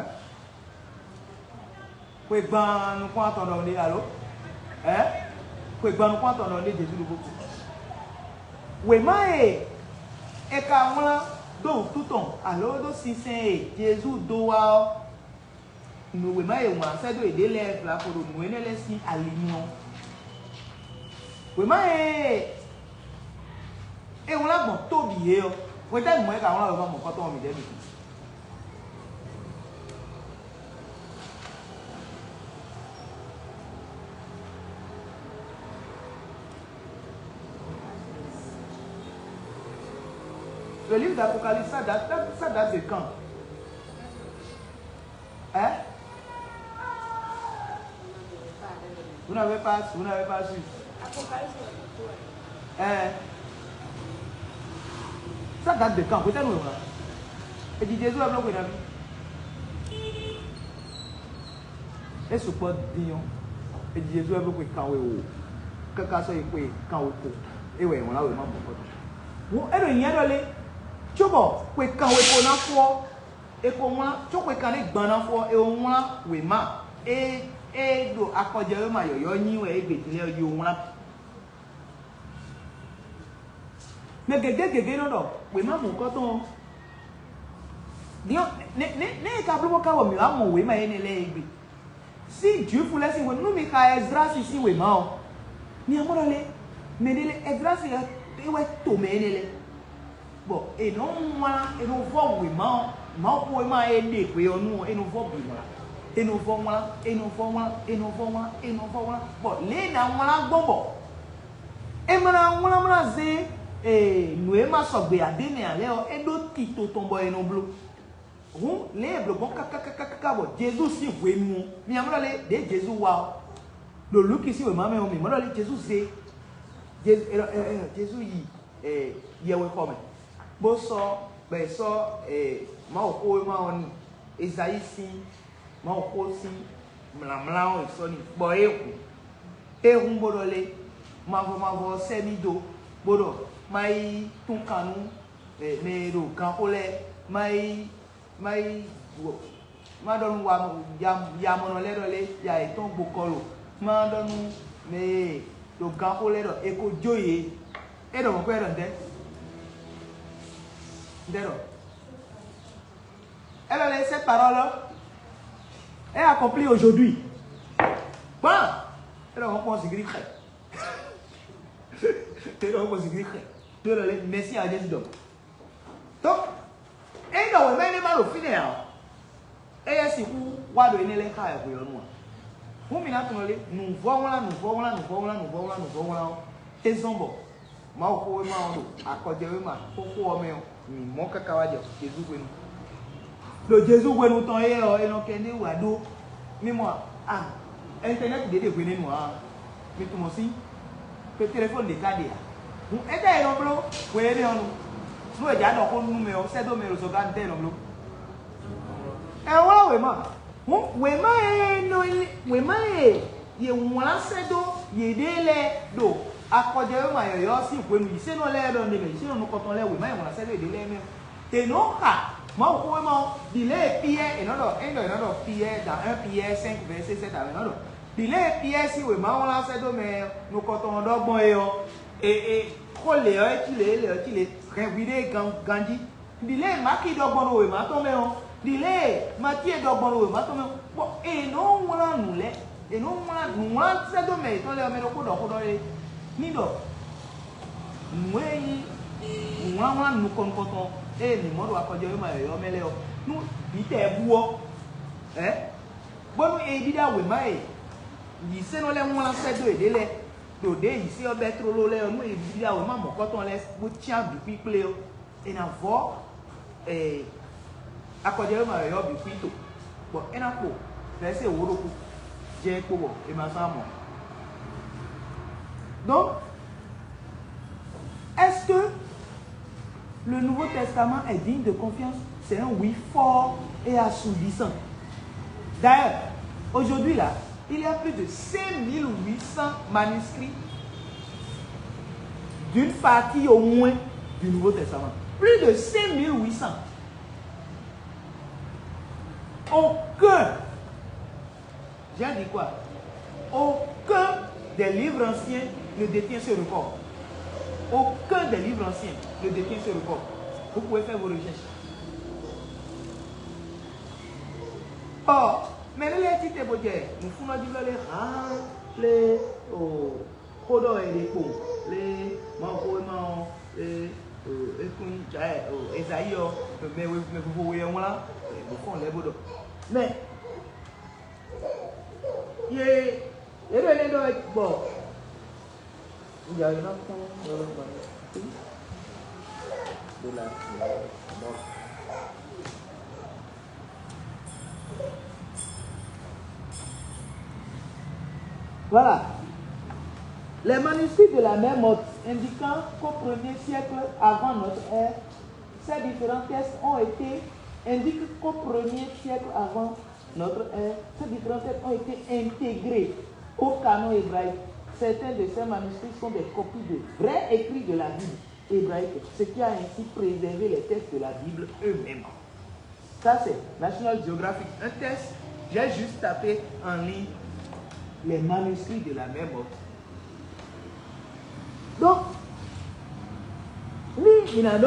Xwe gban nukún atɔn ɖɔ ɖé alo? Ɛ? Xwe gban nukún atɔn ɖɔ ɖé Jezu ɖo bó kú. Wěma e è ka wlán dó wǔtu tɔn alo dó sinsɛn e Jezu dó wá ɔ́, nǔ wěma e è wlán sɛ́ dó yěɖée lɛ́ɛ vla xo ɖo nǔ énɛ́ lɛ́ɛ sín ali nu ɔ́. Wěma e è wlán gbɔn tó bǐ é ɔ́, hwetɛ́nu mɔ̌ è ka wlán wěma mɔ̌kɔtɔn ɔ́ mǐdɛɛ mi? Le livre d'Apocalypse, ça date, ça date de quand? Hein? Vous n'avez pas, vous n'avez pas su. Hein? Ça date de quand? Peut-être nous, là. Et dit Jésus a bloqué la vie. É sukpɔ́ dín ɔ́, é jí Jezu wɛ bó xwe kanwe wǒ, káká sɔ́ yi xwe kanwe kpo, é wɛ è wlǎn wěma mɔ̌kɔtɔn. Hǔn é ɖo nyɛ ɖɔ lé, cóbɔ xwe kanwe kpo ná fó ɔ́, è ko wlán, có xwe kanɖé gban ná fó ɔ́, è ko wlán wěma e e ɖo akɔjɛwéma yɔ̌yɔ́ nyi wɛ égbé din lɛ́ɛ ɔ́ yi wlán. Mɛ gěgé gěgé nɔ ɖɔ wěma mɔ̌kɔtɔn ɔ́, Din ɔ́, nɛ́ nɛ́ nɛ́ e ka bló bó ka wɔ mǐ wá mɔ wěma énɛ́ lɛ́ɛ é gbe? Sín Jwifu lɛ́ɛ sín hwenu nú mi xa Ɛzrási sín wěma ɔ́, mi ǎ mɔ ɖɔ lé? Mɛɖé lɛ́ɛ Ɛzrási é wɛ to mɛ énɛ́ lɛ́ɛ, bɔ è nɔ wlán, è nɔ vɔ́ wěma ɔ́, Mawuxówéma e ɖe hwe ɔ́ nu ɔ́, è nɔ vɔ́ bǐ wlán, è nɔ vɔ́ wlán, è nɔ vɔ́ wlán, è nɔ vɔ́ wlán, è nɔ vɔ́ wlán, bɔ lě e è nǎ wlán gbɔn bɔ é ma ná wlán mlá zé nǔ e ma sɔgbe ǎ ɖé mɛ ǎ lɛ́ɛ ɔ́, é ɖó tito tɔn bɔ è nɔ bló. Hǔn lě e è blǒ gbɔn káká káká bɔ Jezu sín hwenu ɔ́, mi ǎ mɔ ɖɔ lé ɖěe Jezu wa ɔ́, ɖo Luki sín wěma mɛ ɔ́, mǐ mɔ ɖɔ lé Jezu zé Jezu, ɛ, ɛ, ɛ, Jezu yi ɛ, yɛwexɔ mɛ, bó sɔ́ bɔ è sɔ́ ɛ, Mawuxówéma ɔ́ n'i, Ezayíi sín Mawuxó sín mlǎmlá ɔ́ è sɔ́ n'i, bɔ é hun. É hun bó ɖɔ lé, mavɔ mavɔ ɔ́ sɛ́ mì dó, bó ɖɔ má yi tún kan nú ɛ, mɛ e ɖo ganxó lɛ́ɛ, má yi má yi má ɖɔ nú wa ya yamɔnɔ lɛ́ɛ ɖɔ lé ya yětɔn gbo kɔ lo, má ɖɔ nú mɛ e ɖo ganxó lɛ́ɛ ɖɔ è ko jó yě. É ɖɔ mɔ̌ kpɛ́ é ɖɔ ntɛ́? Ntɛ́ ɖɔ? É ɖɔ lé, cette parole est accomplie aujourd'hui. Gbɔn é ɖɔ mɔ̌ kpɔn zǐngídi xɛ. É ɖɔ mɔ̌ kpɔn zǐngídi xɛ. É ɖɔ lé, merci à Jésus d'homme. Donc, ényí ɖɔ wěma énɛ́ ma ɖo fínɛ́ ǎ ɔ́, éyɛ́ sixú wá ɖo énɛ́ lɛ́ɛ xá wɛ hwe ɔ́ nu ǎ. Hǔn mi ná tunwun lé, nǔvɔ́wlán, nǔvɔ́wlán, nǔvɔ́wlán, nǔvɔ́wlán, nǔvɔ́wlán ɔ́, é zɔ́n bɔ Mawuxówéma ɔ́ ɖo akɔjɛwéma xóxó ɔ́ mɛ ɔ́, mǐ mɔ káká wá jɛ Jezu hwenu. Ɖo Jezu hwenu tɔn éyɛ́ ɔ́, è nɔ kɛ ɖé wǎ ɖó. Mi mɔ a, ɛntɛnɛti ɖě ɖe hwenɛ́nu ǎ. Mi tunwun mɔ̌ sín? Pe telefɔni ɖě ka ɖe ǎ. Hǔn étɛ́ è nɔ bló hwe énɛ́ ɔ́ nu? Nú è jǎ ɖɔ xó nú mɛ ɔ́, sɛ́ dó mɛ ɖo zɔgán tɛ́ è nɔ bló? Ɛ wlá wěma. Hǔn wěma e nɔ wěma e yě wlán sɛ́ dó yěɖée lɛ́ɛ ɖo akɔjɔwéma yɔ̌yɔ́ ɔ́ sín hwenu yǐsénɔ lɛ́ɛ ɖɔ nɛmɛ yǐsénɔ nukɔntɔn lɛ́ɛ wěma e wlán sɛ́ dó yěɖée lɛ́ɛ mɛ. È nɔ xa Mawuxówéma ɔ́ ɖi lě e Piyɛ́ɛ è nɔ ɖɔ é ɖɔ è nɔ ɖɔ Piyɛ́ɛ dan un Piyɛ́ɛ cinq verset sept ǎ, è nɔ ɖɔ ɖi lě e Piyɛ́ɛ sín wěma wlán sɛ́ dó mɛ nukɔntɔn ɔ́ ɖɔ gbɔn é ɔ́, è è xó lě ɔ́ é cí lě é lě ɔ́ cí lě hɛn hwiɖée ganjí. Ɖi lě e Maki ɖɔ gbɔn ɖo wěma tɔn mɛ ɔ́, ɖi lě e Matíe ɖɔ gbɔn ɖo wěma tɔn mɛ ɔ́, bɔ è nɔ wlán nǔ lɛ́ɛ, è nɔ wlán nǔwlán sɛ́ dó mɛ yětɔn lɛ́ɛ ɔ́ mɛ ɖokpó ɖɔ xó ɖɔ é ní ɖɔ nǔ e nyí nǔwlánwlán nukɔn nukɔntɔn e mǐ mɔ ɖo akɔjɔwéma yɔ̌yɔ́ mɛ lɛ́ɛ ɔ́, nú vǐ tɛ bú ɔ́, ɛ bónú è yi ɖíɖá wěma e yǐsénɔ lɛ́ɛ wlán sɛ́ dó yěɖée lɛ́ɛ, ɖo ɖěe yǐsé ɔ́ bɛ́ tlóló lɛ́ɛ ɔ́, nú è yi ɖíɖá wěma mɔ̌kɔtɔn lɛ́ɛ bó cyán bǐ kpíkplé ɔ́, è nǎ vɔ́ akɔjɔwéma yɔ̌yɔ́ bǐ kwíto, bɔ é ná kpo vɛ̌si wǒ ɖokpó jɛ kpo bɔ è ma zán mɔ̌. Donc, est-ce que le Nouveau Testament est digne de confiance? C'est un oui fort et assourdissant. D'ailleurs, aujourd'hui là, il y a plus de cinq mille huit cents manuscrits d'une partie au moins du Nouveau Testament. Plus de cinq mille huit cents. Aucun, j'ai dit quoi? Aucun des livres anciens ne détient ce record. Aucun des livres anciens ne détient ce record. Vous pouvez faire vos recherches. Ɔ, mɛ ɖé lɛ́ɛ títɛ bó jɛ nǔfúnná jí vlɔ́ lé hǎn lé o xó ɖɔ è ɖe kpo lé Mawuxówéma ɔ́ lé o é kún nyí Ezayíi ɔ́ mɛ mɛ vovo we ɔ́ wlán bó fɔ́n lɛ́ɛ bó ɖɔ mɛ ye yě ɖo énɛ́ ɖɔ wɛ gbɔ. Ìyá yìí ná kún lọ́wọ́ gba de la mort. Voilà. Les manuscrits de la mer Morte indiquant qu'au premier siècle avant notre ère, ces différents textes ont été, indiquent qu'au premier siècle avant notre ère, ces différents textes ont été intégrés au canon hébraïque. Certains de ces manuscrits sont des copies de vrais écrits de la Bible hébraïque, ce qui a ainsi préservé les textes de la Bible eux-mêmes. Ça, c'est National Geographic. Un texte, j'ai juste tapé en ligne les manuscrits de la mer Morte. Donc, ni il a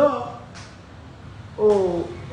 o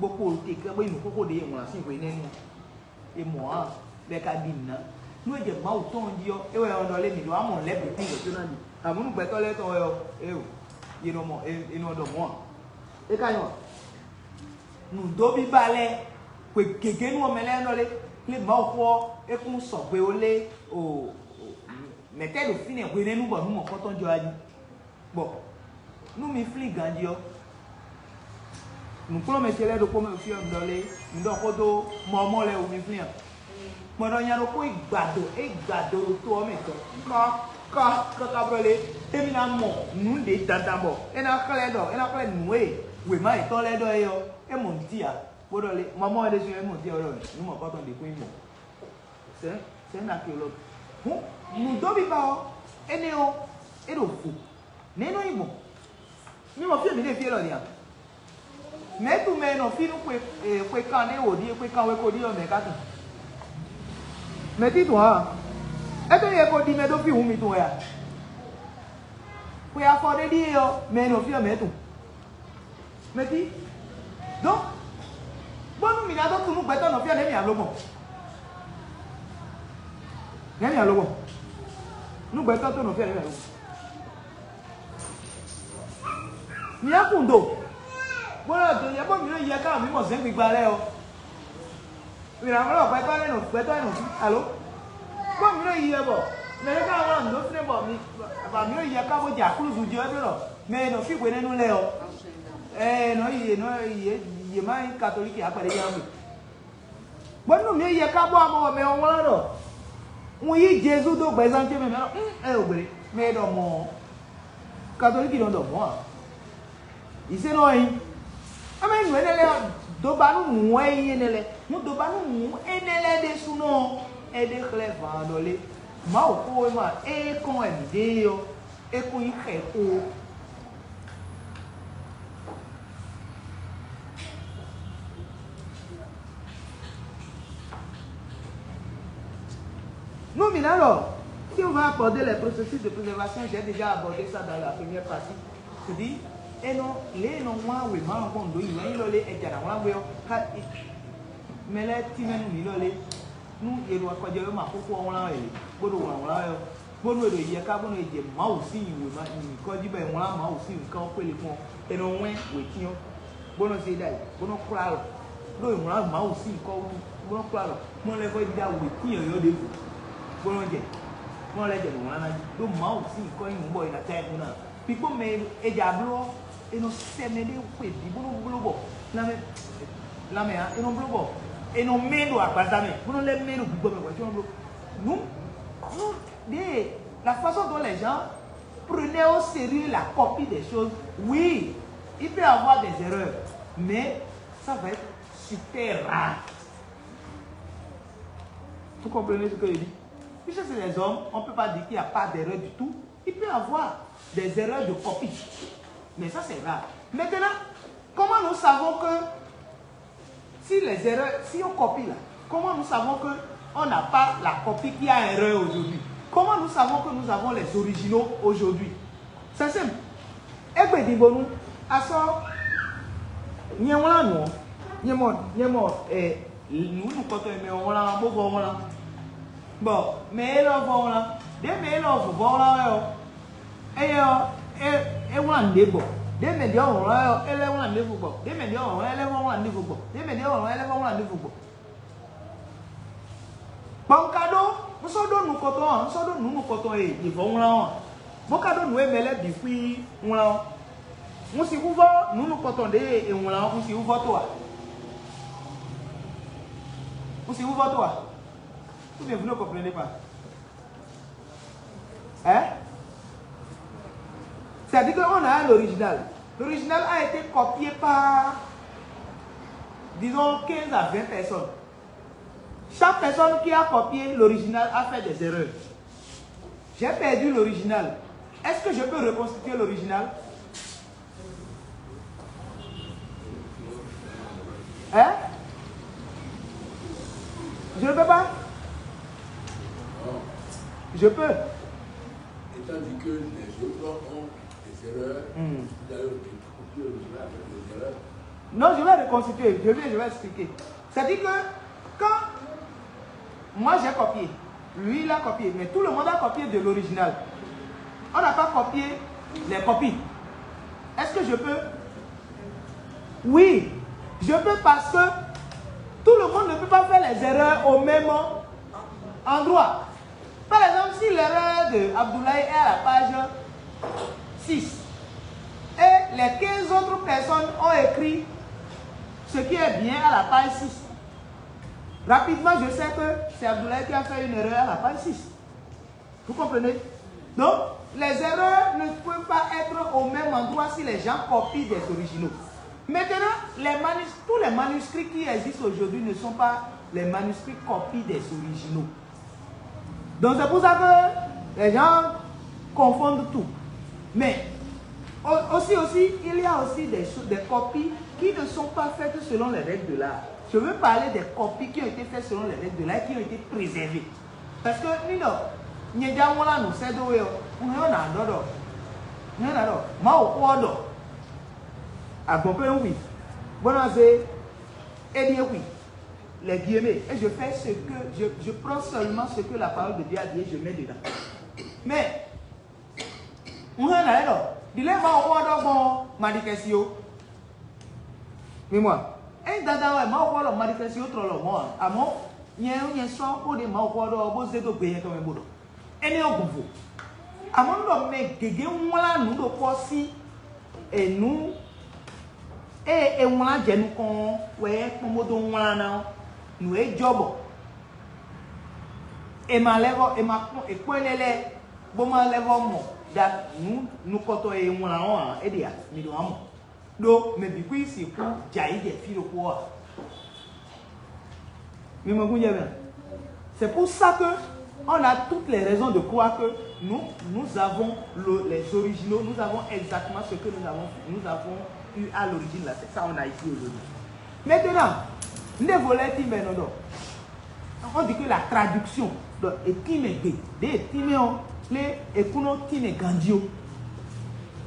bó kpo te kɛ bó yi nǔ xóxó ɖě e wlǎn sín hwenɛ́nu. È mɔ ǎ, bɔ è ka ɖi nǔ ná. Nú è jɛ Mawu tɔn jí ɔ́, é wɛ ɔ́ ɖɔ lé mǐ ɖó amɔ lɛ̌ bǐ tín yětɔn ná ɖi. Amɔ̌ nú gbɛtɔ́ lɛ́ɛ tɔn wɛ ɔ́, éeǒ, è nɔ mɔ, è nɔ ɖɔ mɔ̌ ǎ. É ka nyɔ́ ǎ. Nǔdóbíba lɛ́ɛ, hwe gěgé nú ɔ́ mɛ lɛ́ɛ nɔ lé, lé Mawu xó ɔ́, é kún sɔgbe ó lé o. Mɛ̌ tɛ́ ɖo fínɛ́ hwenɛ́nu bɔ nǔ mɔ̌kɔtɔn jɔ wá jí? Bɔ nú mi flín ganjí ɔ́, nǔkplɔ́nmɛ ce lɛ́ɛ ɖokpó mɛ fí ɔ́, un ɖɔ lé, un ɖɔ xó dó mɔmɔ lɛ́ɛ wú mi flín a? Kpɔ́n ɖɔ nya ɖokpó yi gbado, é yi gbado ɖo to ɔ́ mɛ tɔn káká káká blɔ́ lé, émí ná mɔ nǔ ɖě dandan bɔ é ná xlɛ́ ɖɔ é ná xlɛ́ nǔ e wěma yětɔn lɛ́ɛ ɖɔ é ɔ́, é mɔ nǔ cí ǎ. Bó ɖɔ lé, mɔmɔ wɛ ɖésú é mɔ nǔ cí ǎ, bó ɖɔ nǔ mɔ̌kɔtɔn ɖě kún nyí mɔ̌. C'est un, c'est un archéologue. Hǔn, nǔdóbíba ɔ́, énɛ́ ɔ́, é ɖo vo. Nɛ̌ é nɔ nyí gbɔn? Mi mɔ fí e mǐ ɖe fí élɔ́ din a? Mɛ̌ tunwun mɛ e nɔ fí nú xwe, xwe kan ɖé wǒ ɖíe, xwe kan we ko ɖíe ɔ́, mɛ̌ ka tunwun? Mɛ̌ títun ǎ? Étɛ́ yɛ ko ɖi mɛ dó fí hǔn mi tunwun wɛ a? Xwe afɔ ɖé ɖíe ɔ́, mɛ e nɔ fí ɔ́, mɛ̌ tunwun? Mɛ̌ tí? Donc, bónú mǐ ná dó tunú gbɛtɔ́ nɔ fí ɔ́, nɛ̌ mǐ ná bló gbɔn? Nɛ̌ mǐ ná bló gbɔn? Nú gbɛtɔ́ tó nɔ fí ɔ́, nɛ̌ mǐ ná bló gbɔn? Mǐ ná kun do, bó ná do yɛ, bó mǐ nɔ yɛ ká mǐ mɔ zɛ̌n gbigba lɛ́ɛ ɔ́. Mǐ ná wlɔ́ gbɛtɔ́ lɛ́ɛ nɔ gbɛtɔ́ lɛ́ɛ nɔ fí alo? Bó mǐ nɔ yi yɛ bɔ mɛ ɖé ká wlɔ́ nǔ dó fínɛ́ bɔ mǐ bɔ mǐ nɔ yi yɛ ká bó jɛ aklúzu jí ɔ́ ɖó ɖɔ mɛ e nɔ fí hwenɛ́nu lɛ́ɛ ɔ́, ɛ nɔ yi yě nɔ yi yě má nyí katolíki ǎ kpɛɖé yá gbe. Bónú mǐ yi yɛ ká bó amɔ bɔ mɛ ɔ́ wlán ɖɔ un yí Jezu dó gbɛzán ce mɛ mɛ ɔ́, ɛ o gblě mɛ e ɖɔ mɔ̌ ɔ́, katolíki nɔ ɖɔ mɔ̌ ǎ. Ìsé nɔ ɔ́ nyí. Ame nǔ énɛ́ lɛ́ɛ ɔ́, doba nú nǔ wɛ nyí énɛ́ lɛ́ɛ. Nú doba nú nǔ énɛ́ lɛ́ɛ ɖésúnɔ ɔ́, é ɖe xlɛ́ vǎn ɔ́ ɖɔ lé? Mawuxówéma e kɔn wɛ mǐ ɖe é ɔ́, é kún nyí xɛxó. Nú mǐ ná ɖɔ, si on va aborder les processus de préservation, j'ai déjà abordé ça dans la première partie. C'est-à-dire, e nɔ lě e nɔ wlán wěma ɔ́ gbɔn nǔ ɖó yǐyá nyí ɖɔ lé ɛja ná wlán gbé ɔ́, ká mɛ lɛ́ɛ tínmɛ nú mǐ ɖɔ lé, nú yě ɖo akɔjɔ wéma xóxó ɔ́ wlán wɛ yě, bó ɖo wlǎn wlán wɛ ɔ́, bónú è ɖo yɛ ká bónú è jɛ Mawu sín wěma nyǐkɔ jí bɔ è wlán Mawu sín nyǐkɔ ɔ́ xwé lě kpɔ́n, è nɔ wɛ́n wětín ɔ́, bó nɔ zé ɖ'ayǐ, bó nɔ klɔ́ alɔ, ɖó è wlán Mawu sín nyǐkɔ wú, bó nɔ klɔ́ alɔ, mɔ lɛ́ vɔ́ yi ɖó wětín yɔ̌yɔ́ ɖěvo, bó nɔ jɛ, bó nɔ lɛ́ jɛ nǔ wlán ná jí, ɖó Mawu sín nyǐkɔ nyí nǔ bɔ è nǎ ta ɛ kún ná. Kpikpɔ́ mɛ e jɛ abló ɔ́, è nɔ sɛ mɛ ɖé xwe bǐ bó nɔ bló bɔ lanmɛ lanmɛ ǎ, è nɔ bló bɔ è nɔ mɛ ɖo agbaza mɛ, bó nɔ lɛ́ mɛ ɖo gbigbɔ mɛ hwɛ̌ có nɔ bló. Nous, nous, des, la façon dont les gens prenaient au sérieux la copie des choses, oui, il peut y avoir des erreurs, mais ça va être super rare. Vous comprenez ce que je dis? Puisque c'est des hommes, on ne peut pas dire qu'il n'y a pas d'erreur du tout. Il peut y avoir des erreurs de copie. Mais ça, c'est rare. Maintenant, comment nous savons que si les erreurs, si on copie là, comment nous savons que on n'a pas la copie qui a erreur aujourd'hui? Comment nous savons que nous avons les originaux aujourd'hui? C'est simple. Egbe din bonu asɔ nyɛ wlán nǔ ɔ́, nyɛ mɔ nyɛ mɔ ɛ nǔ nukɔntɔn e mɛ ɔ́ wlán bó vɔ wlán, bɔ mɛ élɔ́ vɔ wlán, ɖě mɛ élɔ́ vɔ wlán wɛ ɔ́, éyɛ́ ɔ́, é é wlán nǔɖé gbɔ, ɖě mɛ ɖě ɔ́ wlán wɛ ɔ́, é lɛ́ wlán nǔɖé gbɔ, ɖě mɛ ɖě ɔ́ wlán é lɛ́ vɔ wlán nǔɖé gbɔ, ɖě mɛ ɖě ɔ́ wlán é lɛ́ vɔ wlán nǔɖé gbɔ. Bɔ un ka ɖó, un sɔ́ ɖó nukɔntɔn ɔ́, un sɔ́ ɖó nǔ nukɔntɔn e yě vɔ wlán ɔ́ ǎ, bó ka ɖó nǔ e mɛ lɛ́ɛ bǐ xwí wlán ɔ́. Un sixú vɔ nǔ nukɔntɔn ɖě e è wlán ɔ́, un sixú vɔ tó a? Un sixú vɔ tó a? Ou bien vous ne comprenez pas? Hein? C'est-à-dire qu'on a l'original. L'original a été copié par, disons, quinze à vingt personnes. Chaque personne qui a copié l'original a fait des erreurs. J'ai perdu l'original. Est-ce que je peux reconstituer l'original? Hein? Je ne peux pas. Je peux. Étant dit que les autres ont des erreurs, hmm, d'ailleurs, tu copies l'original avec des erreurs. Non, je vais reconstituer, je vais, je vais expliquer. C'est-à-dire que quand moi j'ai copié, lui il a copié, mais tout le monde a copié de l'original. On n'a pas copié les copies. Est-ce que je peux? Oui, je peux parce que tout le monde ne peut pas faire les erreurs au même endroit. Par exemple, si l'erreur de Abdoulaye est à la page six et les quinze autres personnes ont écrit ce qui est bien à la page six, rapidement, je sais que c'est Abdoulaye qui a fait une erreur à la page six. Vous comprenez? Donc, les erreurs ne peuvent pas être au même endroit si les gens copient des originaux. Maintenant, les manus-, tous les manuscrits qui existent aujourd'hui ne sont pas les manuscrits copies des originaux. Donc c'est pour ça que les gens confondent tout. Mais aussi, aussi, il y a aussi des, des copies qui ne sont pas faites selon les règles de l'art. Je veux parler des copies qui ont été faites selon les règles de l'art et qui ont été préservées. Parce que, you know, nyɛ já ŋlá nǔ sɛ́ dó we ɔ́, un yɔ́ nǎ ɖɔ ɖɔ, un yɔ́ nǎ ɖɔ, Mawu xó ɔ́ ɖɔ, agbɔ̌n pé un wi, bó ná zé éɖíe wi, les guillemets, et je fais ce que, je, je prends seulement ce que la parole de Dieu a dit et je mets dedans. Mais un hɛn nǎ lɛ́ ɖɔ, ɖi lɛ́ɛ Mawu xó ɔ́ ɖɔ gbɔn ɔ́, ma ɖi xɛsi ó. Mi mɔ a? Ényí dandan wɛ Mawu xó ɔ́ ɖɔ ma ɖi xɛsi ó tlɔ lɔmɔ̌ ǎ, amɔ̌ nyɛ nyɛ sɔ́ xó ɖé Mawu xó ɔ́ ɖɔ ɔ́ bó zé dó gbe nyɛtɔn mɛ bó ɖɔ. Énɛ́ ɔ́ gǔvo. Amɔ̌ nú ɖɔ mɛ gěgé wlán nǔ ɖokpó ɔ́ sín nǔ e è wlán jɛ nukɔn ɔ́ wɛ é kpɔ́n bó dó wlán ná ɔ́, nǔ e jɔ bɔ è ma lɛ́ vɔ è ma kpɔ́n è kpɔ́n énɛ́ lɛ́ɛ bó ma lɛ́ vɔ mɔ ɖa nǔ nukɔntɔn e è wlán ɔ́ ǎ, é ɖe ǎ, mi ɖo ǎ mɔ. Ɖó mɛ bǐ kún yi sixú jɛ ayǐ jɛ fí ɖokpó ǎ. Mi mɔ kún jɛ mɛ. C'est pour ça que on a toutes les raisons de croire que nous, nous avons le- les originaux, nous avons exactement ce que nous avons, nous avons eu à l'origine là. C'est ça on a ici aujourd'hui. Maintenant, ndé volé timbe non do. On dit que la traduction, donc, est timbe, de timbe, on, les, et kuno timbe gandio.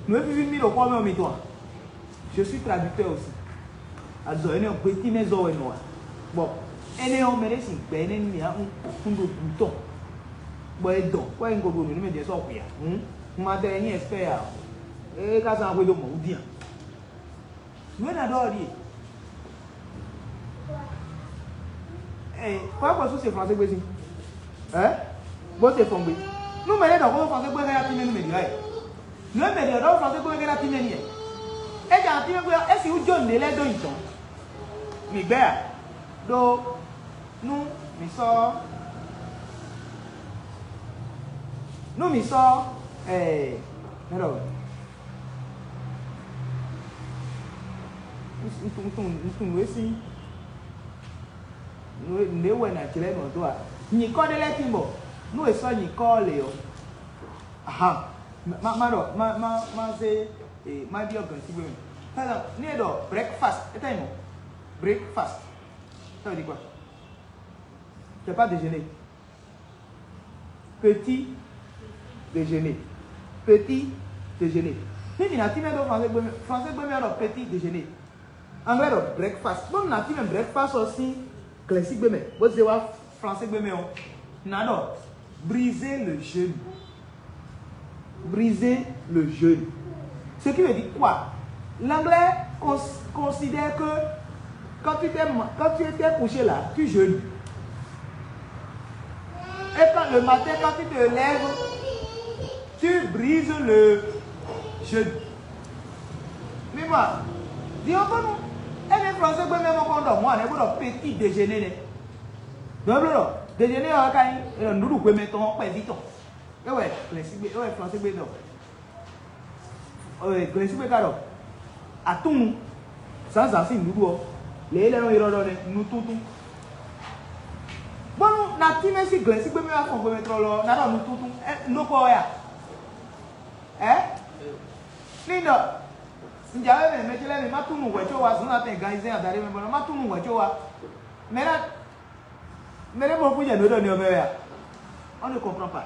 Nous vivons mille au point, mais toi. Je suis traducteur aussi. Azɔ énɛ́ ɔ́, gbetínɛ́zɔ́ wɛ nɔ wa. Bɔ énɛ́ ɔ́, mɛ ɖé si gbɛ énɛ́ nú mì ǎ, un ɖo gǔ tɔn. Bɔ é dɔn, kɔ é un ko ɖo nǔ nú mɛ ɖě sɔ́ xwǐ ǎ. Hǔn, un ma tlɛ nyí ɛspɛ́ ǎ. É ka zán xwedó mɔ̌ wú dín ǎ. Nǔ e ná ɖɔ ɔ́ ɖíe. Ɛ, kɔ́ kɔ sú se français gbé sín. Ɛ? Bó se fɔn gbé. Nú mɛ ɖé ɖɔ xó français gbé hɛn atínmɛ nú mɛ ɖě wɛ. Nǔ e mɛ ɖě ɖɔ français gbé hɛn atínmɛ n'i wɛ. É jɛ atínmɛ gbé ɔ́, é sixú jó nǔɖé lɛ́ɛ dó nyi dɔ̌n. Mǐ gbɛ́ a? Ɖó nú mǐ sɔ́ nú mǐ sɔ́ ɛ mɛ ɖɔ un tunwun un tunwun nǔ e sín nǔ e wɛ nǎ jlɛ́ nǔ ɔ́ dó a? Nyǐkɔ ɖé lɛ́ɛ tín bɔ nú è sɔ́ nyǐkɔ ɔ́ lě ɔ́, ahan, má má ɖɔ má má má zé má byɔ́ gǎn sín gbé mɛ. Par exemple, ní è ɖɔ breakfast, é tɛ́ nyí mɔ̌. Breakfast, ça veut dire quoi? C'est pas déjeuner. Petit déjeuner. Petit déjeuner. Ní mǐ ná tínmɛ dó français gbé mɛ, français gbé mɛ ɔ́ ɖɔ petit déjeuner. Anglais ɖɔ breakfast. Bó ná tínmɛ breakfast ɔ́ sín glɛ̌sígbé mɛ, bó zé wá français gbé mɛ ɔ́, ná ɖɔ briser le jeûne. Briser le jeûne. Ce qui veut dire quoi? L'anglais cons- considère que quand tu, t'es ma- quand tu étais couché là, tu jeûnes. Et quand le matin, quand tu te lèves, tu brises le jeûne. Mi mɔ, di ɔ́ kɔnu, ene français gbé mɛ mɔ kɔn ɖɔ mɔ ane bó ɖɔ petit déjeuner nɛ. Donc bó ɖɔ déjeuner ɔ́ ka nyí e ɖɔ nǔɖuɖu hwemɛ tɔn kpɛví tɔn. É wɛ glɛ̌sígbe, é wɛ français gbe ɖɔ. Glɛ̌sígbe ka ɖɔ atúnu, zǎnzǎn sín nǔɖuɖu ɔ́, lě e lɛ́ nɔ ylɔ́ ɖɔ nɛ́, nutúntún. Bónú na tínmɛ sín glɛ̌sígbe mɛ wá fɔn hwemɛ tlɔlɔ ɔ́, ná ɖɔ nutúntún, é, nú kɔ wɛ a? Ɛ? Ní ɖɔ njà wɛ mɛ mɛ ce lɛ́ɛ mi má tún nǔ hwɛ̌ có wá zɔn ná tɛn ganzɛ́n adaɖé mɛ bɔ má tún nǔ hwɛ̌ có wá. Mɛ ná mɛ ɖé mɔ kún jɛ nǔ e ɖɔ ni ɔ́ mɛ wɛ a? On ne comprend pas.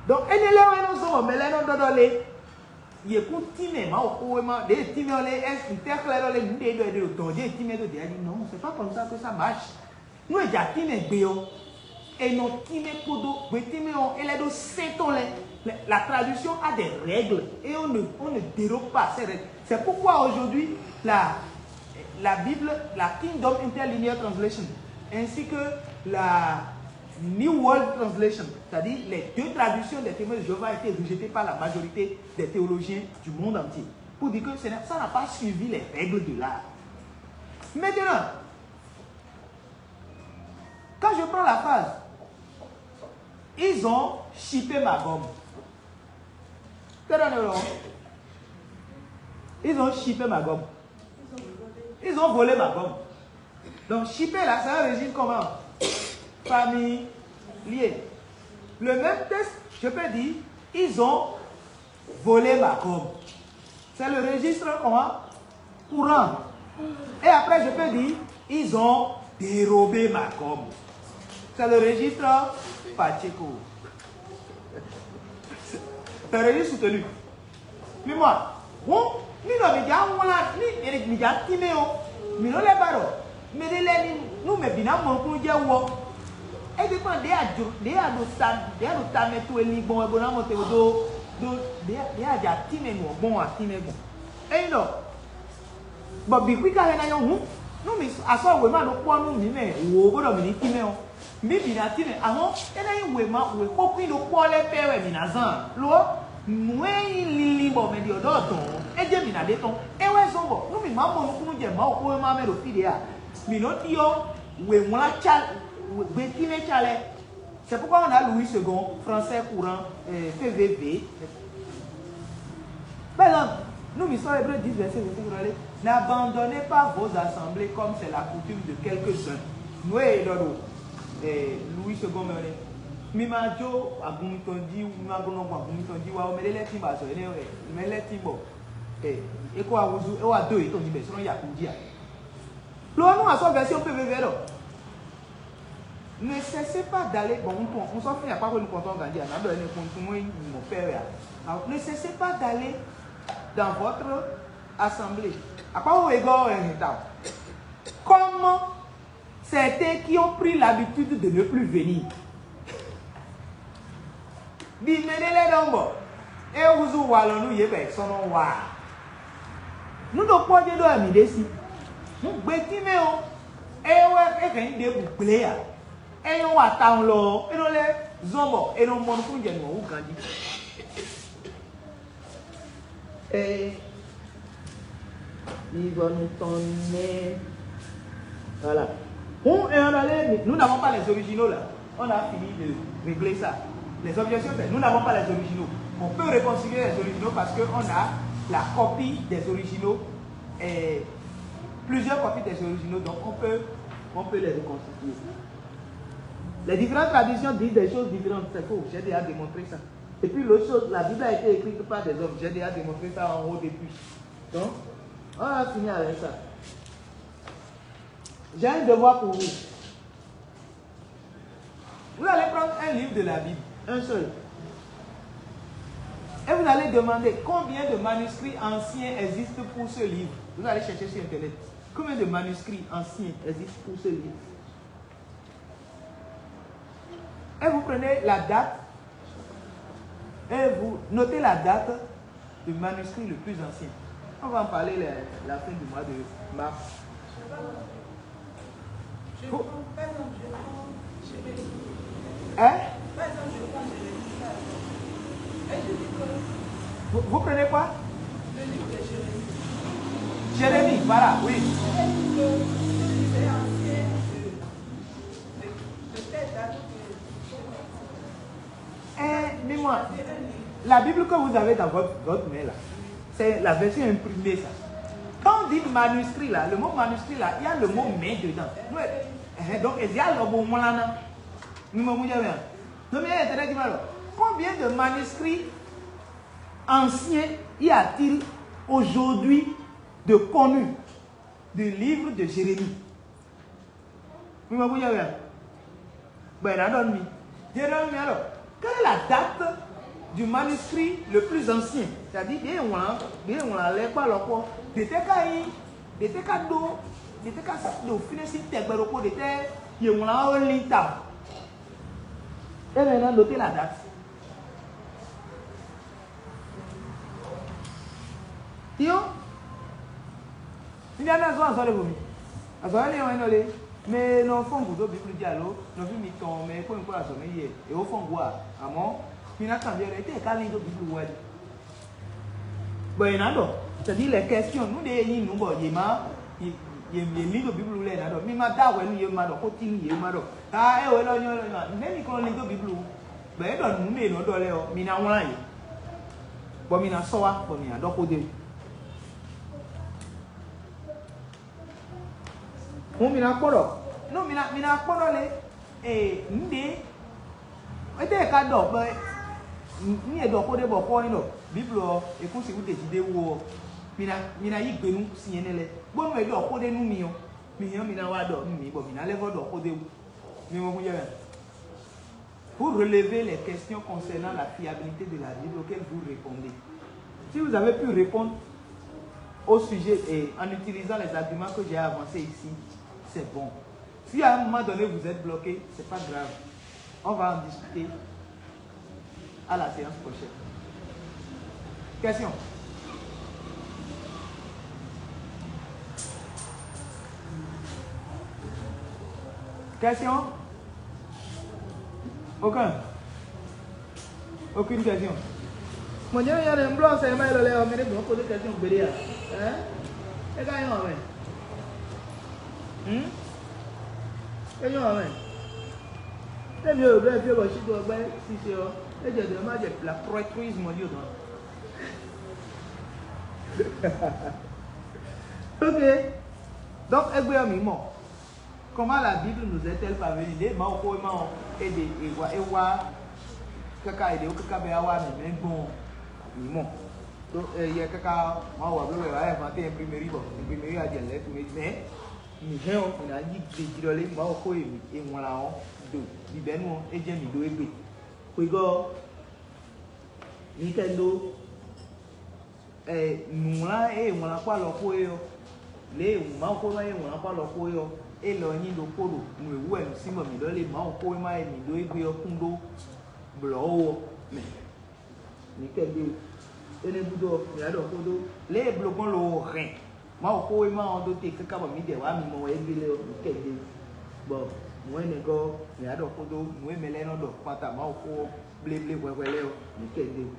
Donc énɛ́ lɛ́ɛ wɛ nɔ zɔn bɔ mɛ lɛ́ɛ nɔ ɖɔ ɖɔ lé. Yě kún tínmɛ Mawuxówéma ɖě e tínmɛ ɔ́ lé, ɛ ntɛ́ xlɛ́ ɖɔ lé nǔ ɖé ɖɔ è ɖe ɖo dɔ̌n jí è tínmɛ dó dě jí. Non, c'est pas comme ça que ça marche. Nú è jǎ tínmɛ gbe ɔ́, è nɔ tínmɛ kpódó gbe tínmɛ ɔ́, é lɛ́ ɖó sɛ́n tɔn lɛ́ɛ. La traduction a des règles et on ne, on ne déroge pas à ces règles. C'est pourquoi aujourd'hui la, la Bible, la Kingdom Interlinear Translation, ainsi que la New World Translation, c'est-à-dire les deux traductions des Témoins de Jéhovah, a été rejetée par la majorité des théologiens du monde entier, pour dire que ça n'a pas suivi les règles de l'art. Maintenant, quand je prends la phrase, ils ont chippé ma gomme. Ils ont chippé ma gomme. Ils ont volé ma gomme. Donc, chipper là, c'est un régime commun, familier. Le même texte, je peux dire, ils ont volé ma gomme. C'est le registre comment? Courant. Et après, je peux dire, ils ont dérobé ma gomme. C'est le registre Pacheco. C'est le registre soutenu. Mi mɔ a? Hǔn, mì ɖɔ mǐ já wlán ní mǐ já tínmɛ ɔ́, mǐ nɔ lɛ́ ba ɖɔ mɛɖé lɛ́ɛ ní nú mɛ bǐ ná mɔ nukúnnú jɛ wú ɔ́, é ɖi kpɔ́n ɖě a jǒ ɖě a ɖo ta ɖě a ɖo tamɛ towe lin gbɔn wɛ bó ná mɔ te dó dó ɖě a- ɖě a ja tínmɛ nǔ ɔ́ gbɔn wɛ a tínmɛ gbɔn. Ényí ɖɔ bɔ bǐ xwí ka hɛn ná nyɔ́ hǔn, nú mǐ asɔ́ wěma ɖokpó ɔ́ nú mǐ mɛ wǒ bó ɖɔ mǐ ní tínmɛ ɔ́, mǐ bǐ ná tínmɛ, amɔ̌ é ná nyí wěma wěxókwín ɖokpó ɔ́ lɛ́ɛ pɛ́ wɛ mǐ ná zán ǎ. Lo ɔ́, nǔ e nyí linlin bɔ mɛ ɖě ɔ́ ɖɔ dɔ̌n ɔ́, é jɛ́n mǐ ná ɖe tɔ́n. É wɛ zɔ́n bɔ nú mǐ má mɔ nukúnnú jɛ Mawuxówéma mɛ ɖo fí ɖě ǎ, mǐ nɔ ɖyɔ́ wěwlán ca gbe tínmɛ ca lɛ́ɛ. C'est pourquoi on a Louis Segond, français courant, euh, P V V. Par exemple, nú mǐ sɔ́ Hébreux dix, verset vingt-cinq ɔ́ ɖɔ lé: N'abandonnez pas vos assemblées comme c'est la coutume de quelques-uns. Nǔ e è ɖɔ ɖo eh, Louis Segond mɛ ɔ́ nɛ́. Mi ma jó agun mitɔn jí, mi ma nɔ gbɔn agun mitɔn jí wá ó. Mɛ ɖé lɛ́ɛ tín bɔ azɔ̌ énɛ́ wɛ, mɛ lɛ́ɛ tín bɔ eh, é kó wá húzú, é wá dó yětɔn jí bɔ è sɔ́ nɔ yi agun jí ǎ. Lo ɔ́, nú a sɔ́ version P V V ɖɔ: Ne cessez pas d'aller, bon, un tɔn, un sɔ́ fín akpáxwé nukɔntɔn ganjí ǎ, nǎ ɖɔ énɛ́ kpɔ́n, un mɔ pɛ́ wɛ ǎ. Ne cessez pas d'aller dans votre assemblée. Akpáxwé wegɔ́ ɔ́ wɛ hɛn ta o. Comme certains qui ont pris l'habitude de ne plus venir. Ɖi mɛ ɖé lɛ́ɛ ɖɔhun bɔ é húzú walɔ nú yě bɔ è sɔ́ nɔ wa ǎ. Nú ɖokpó ɔ́ jɛ́n ɖó wɛ mǐ ɖe sí. Nú gbetínmɛ ɔ́, é wɛ é hɛn nyí ɖěbǔ gblé ǎ. É nyɔ́ wa tawun lɔ ɔ́, é nɔ lɛ́ zɔ́n bɔ è nɔ mɔ nukúnnú jɛ nǔ ɔ́ wú ganjí. Et niveau nous tourner. Voilà. Bon, et on a les, nous n'avons pas les originaux là. On a fini de régler ça. Les objections, c'est nous n'avons pas les originaux. On peut réconcilier les originaux parce qu'on a la copie des originaux et plusieurs copies des originaux. Donc on peut, on peut les reconstituer. Les différentes traditions disent des choses différentes. C'est faux. J'ai déjà démontré ça. Et puis l'autre chose, la Bible a été écrite par des hommes. J'ai déjà démontré ça en haut depuis. Donc, on a fini avec ça. J'ai un devoir pour vous. Vous allez prendre un livre de la Bible, un seul. Et vous allez demander combien de manuscrits anciens existent pour ce livre. Vous allez chercher sur Internet. Combien de manuscrits anciens existent pour ce livre? Et vous prenez la date et vous notez la date du manuscrit le plus ancien. On va en parler la, la fin du mois de mars. Vous, hein? Vous, vous prenez quoi? Jérémie, voilà, oui. Eh, mais moi, la Bible que vous avez dans votre, votre main là, c'est la version imprimée, ça. Quand on dit manuscrit là, le mot manuscrit là, il y a le mot main dedans. Nous, eh, donc, il y a le mot moulana. Nous, nous, nous, nous, donc, il y a Internet qui va là. Combien de manuscrits anciens y a-t-il aujourd'hui de connus du livre de Jérémie? Vous me voyez bien. Bon, là, donne-moi. Jérémie, alors, quelle est la date du manuscrit le plus ancien, c'est-à-dire ɖě e wlǎn ɖě e wlǎn lɛ́ɛ kpó alɔkpɔ́, ɖě tɛ́ ka nyí ɖě tɛ́ ka ɖó ɖě tɛ́ ka ɖo fínɛ́ sín tɛgbɛ ɖokpó, ɖě tɛ́ yě wlán ɔ́ lin ta. Eme ná ɖo te la date. Yo, mi ɖá ná zɔ́n azɔ̌ ɖěvo mi. Azɔ̌ énɛ́ ɔ́, é nɔ lé mɛ e nɔ fɔ́n gǔdo Bíblu jí alo nɔví mitɔn mɛ e kpó mi kpó azɔ̌ mɛ yi ɛ, è wǒ fɔ́n gǔ ǎ. Amɔ̌, mi ná kanbyɔ́ ɖɔ étɛ́ è ka lin dó Bíblu wú wɛ ɖi? Bɔ yě ná ɖɔ, c'est-à-dire les questions, nǔ ɖé e nyí nǔ bɔ yě má yě yě yě lin dó Bíblu lɛ́ɛ ná ɖɔ, mi ma dó ahwɛ nú yě, ma ɖɔ xó tín nú yě, ma ɖɔ, aa é wɛ lɔ nyɔ lɔ nyɔ, nɛ̌ mi kɔn lin dó Bíblu? Bɔ é ɖɔ nǔ ɖé nɔ ɖɔ lɛ́ɛ ɔ́, mi ná wlán yě, bɔ mi ná sɔ́ wá, bɔ mi ná ɖɔ xó dó. Hǔn mi ná kpɔ́ ɖɔ, nú mi ná mi ná kpɔ́ ɖɔ lé, ee nǔ ɖé, étɛ́ e ka ɖɔ bɔ nú e ɖɔ xó ɖé bɔ xó ɔ́ nyí ɖɔ Bíblu ɔ́ è kún sixú ɖe jí ɖé wú ɔ́, mi ná mi ná yí gbe nú sin énɛ́ lɛ́ɛ, bónú è ɖɔ xó ɖé nú mi ɔ́, mi hɛn mi ná wá ɖɔ nú mi bɔ mi ná lɛ́ vɔ ɖɔ xó ɖé wú. Mi mɔ xó jɛ mɛ. Vous relevez les questions concernant la fiabilité de la Bible auxquelles vous répondez. Si vous avez pu répondre au sujet et en utilisant les arguments que j'ai avancés ici, c'est bon. Si à un moment donné vous êtes bloqué, c'est pas grave. On va en discuter à la séance prochaine. Question. Question? Aucun? Aucune question? Mɔnyɛnyɛnyɛ ɖe un blɔ sɛ ma yɛlɛ lɛ ɔmɛ ɖe gbɔn ko ɖe question gbeɖe a? Hein? É ka nyɔ mɛ. Hmm? É nyɔ mɛ. Emi o blɛ fi bɔ si do gbɛ sise ɔ. É jɛ dɔ ma jɛ la prêtrise mɔ dio dɔn. Ok. Donc égbé ɔ mi mɔ. Comment la Bible nous est-elle parvenue? Ɖě Mawuxówéma ɔ́ é ɖe é wá é wá káká é ɖe ó káká bɛ wá wá mǐmɛ́ gbɔn ɔ́, mǐ mɔ. Ɖó yɛ káká Mawu wá bló wɛ wá yɛ vantée imprimerie bɔ imprimerie wá jɛ lɛ̌ tunwun é mɛ mǐ hɛn ɔ́, mǐ ná yí gbejí ɖɔ lé Mawuxó e è wlán ɔ́ ɖo bǐbɛ́nu ɔ́, é jɛ́n mǐ ɖó égbé. Xwegɔ́ ɔ́, mi kɛ ɖó nǔwlán e è wlán kpó alɔ xó é ɔ́, lě e Mawuxówéma e è wlán kpó alɔ xó é ɔ́, é lɔ nyí ɖokpó ɖo nǔ e wú wɛ mǐ sín bɔ mǐ ɖɔ lé Mawuxówéma e mǐ ɖó égbé ɔ́ kún ɖó blɔ̌ ó ɔ́ mɛ. Mǐ kɛ ɖe o. Énɛ́ gúdo ɔ́, mǐ wá ɖɔ xó ɖó lě e bló gbɔn lo hɛn Mawuxówéma ɔ́ ɖó te káká bɔ mǐdɛɛ wá mi mɔ wɛ égbé lɛ́ɛ ɔ́, mǐ kɛ ɖe o. Bɔ nǔ énɛ́ gɔ́ ɔ́, mǐ wá ɖɔ xó ɖó nǔ e mɛ lɛ́ɛ nɔ ɖɔ kpanta Mawuxó ɔ́ bléblé hwɛhwɛ lɛ́ɛ ɔ́, mǐ kɛ ɖe o.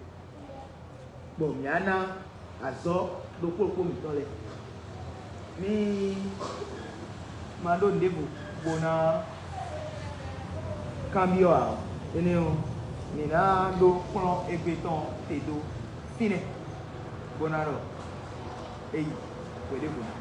Bɔ mǐ á ná azɔ̌ ɖokpó ɖokpó mǐtɔn lɛ́ɛ. Mí ma ɖó nǔɖévo bó ná kanbyɔ́ ǎ. Énɛ́ ɔ́, mǐ ná ɖó kplɔ́n égbé tɔn te dó fínɛ́, bó ná ɖɔ é yi hweɖěvo ná.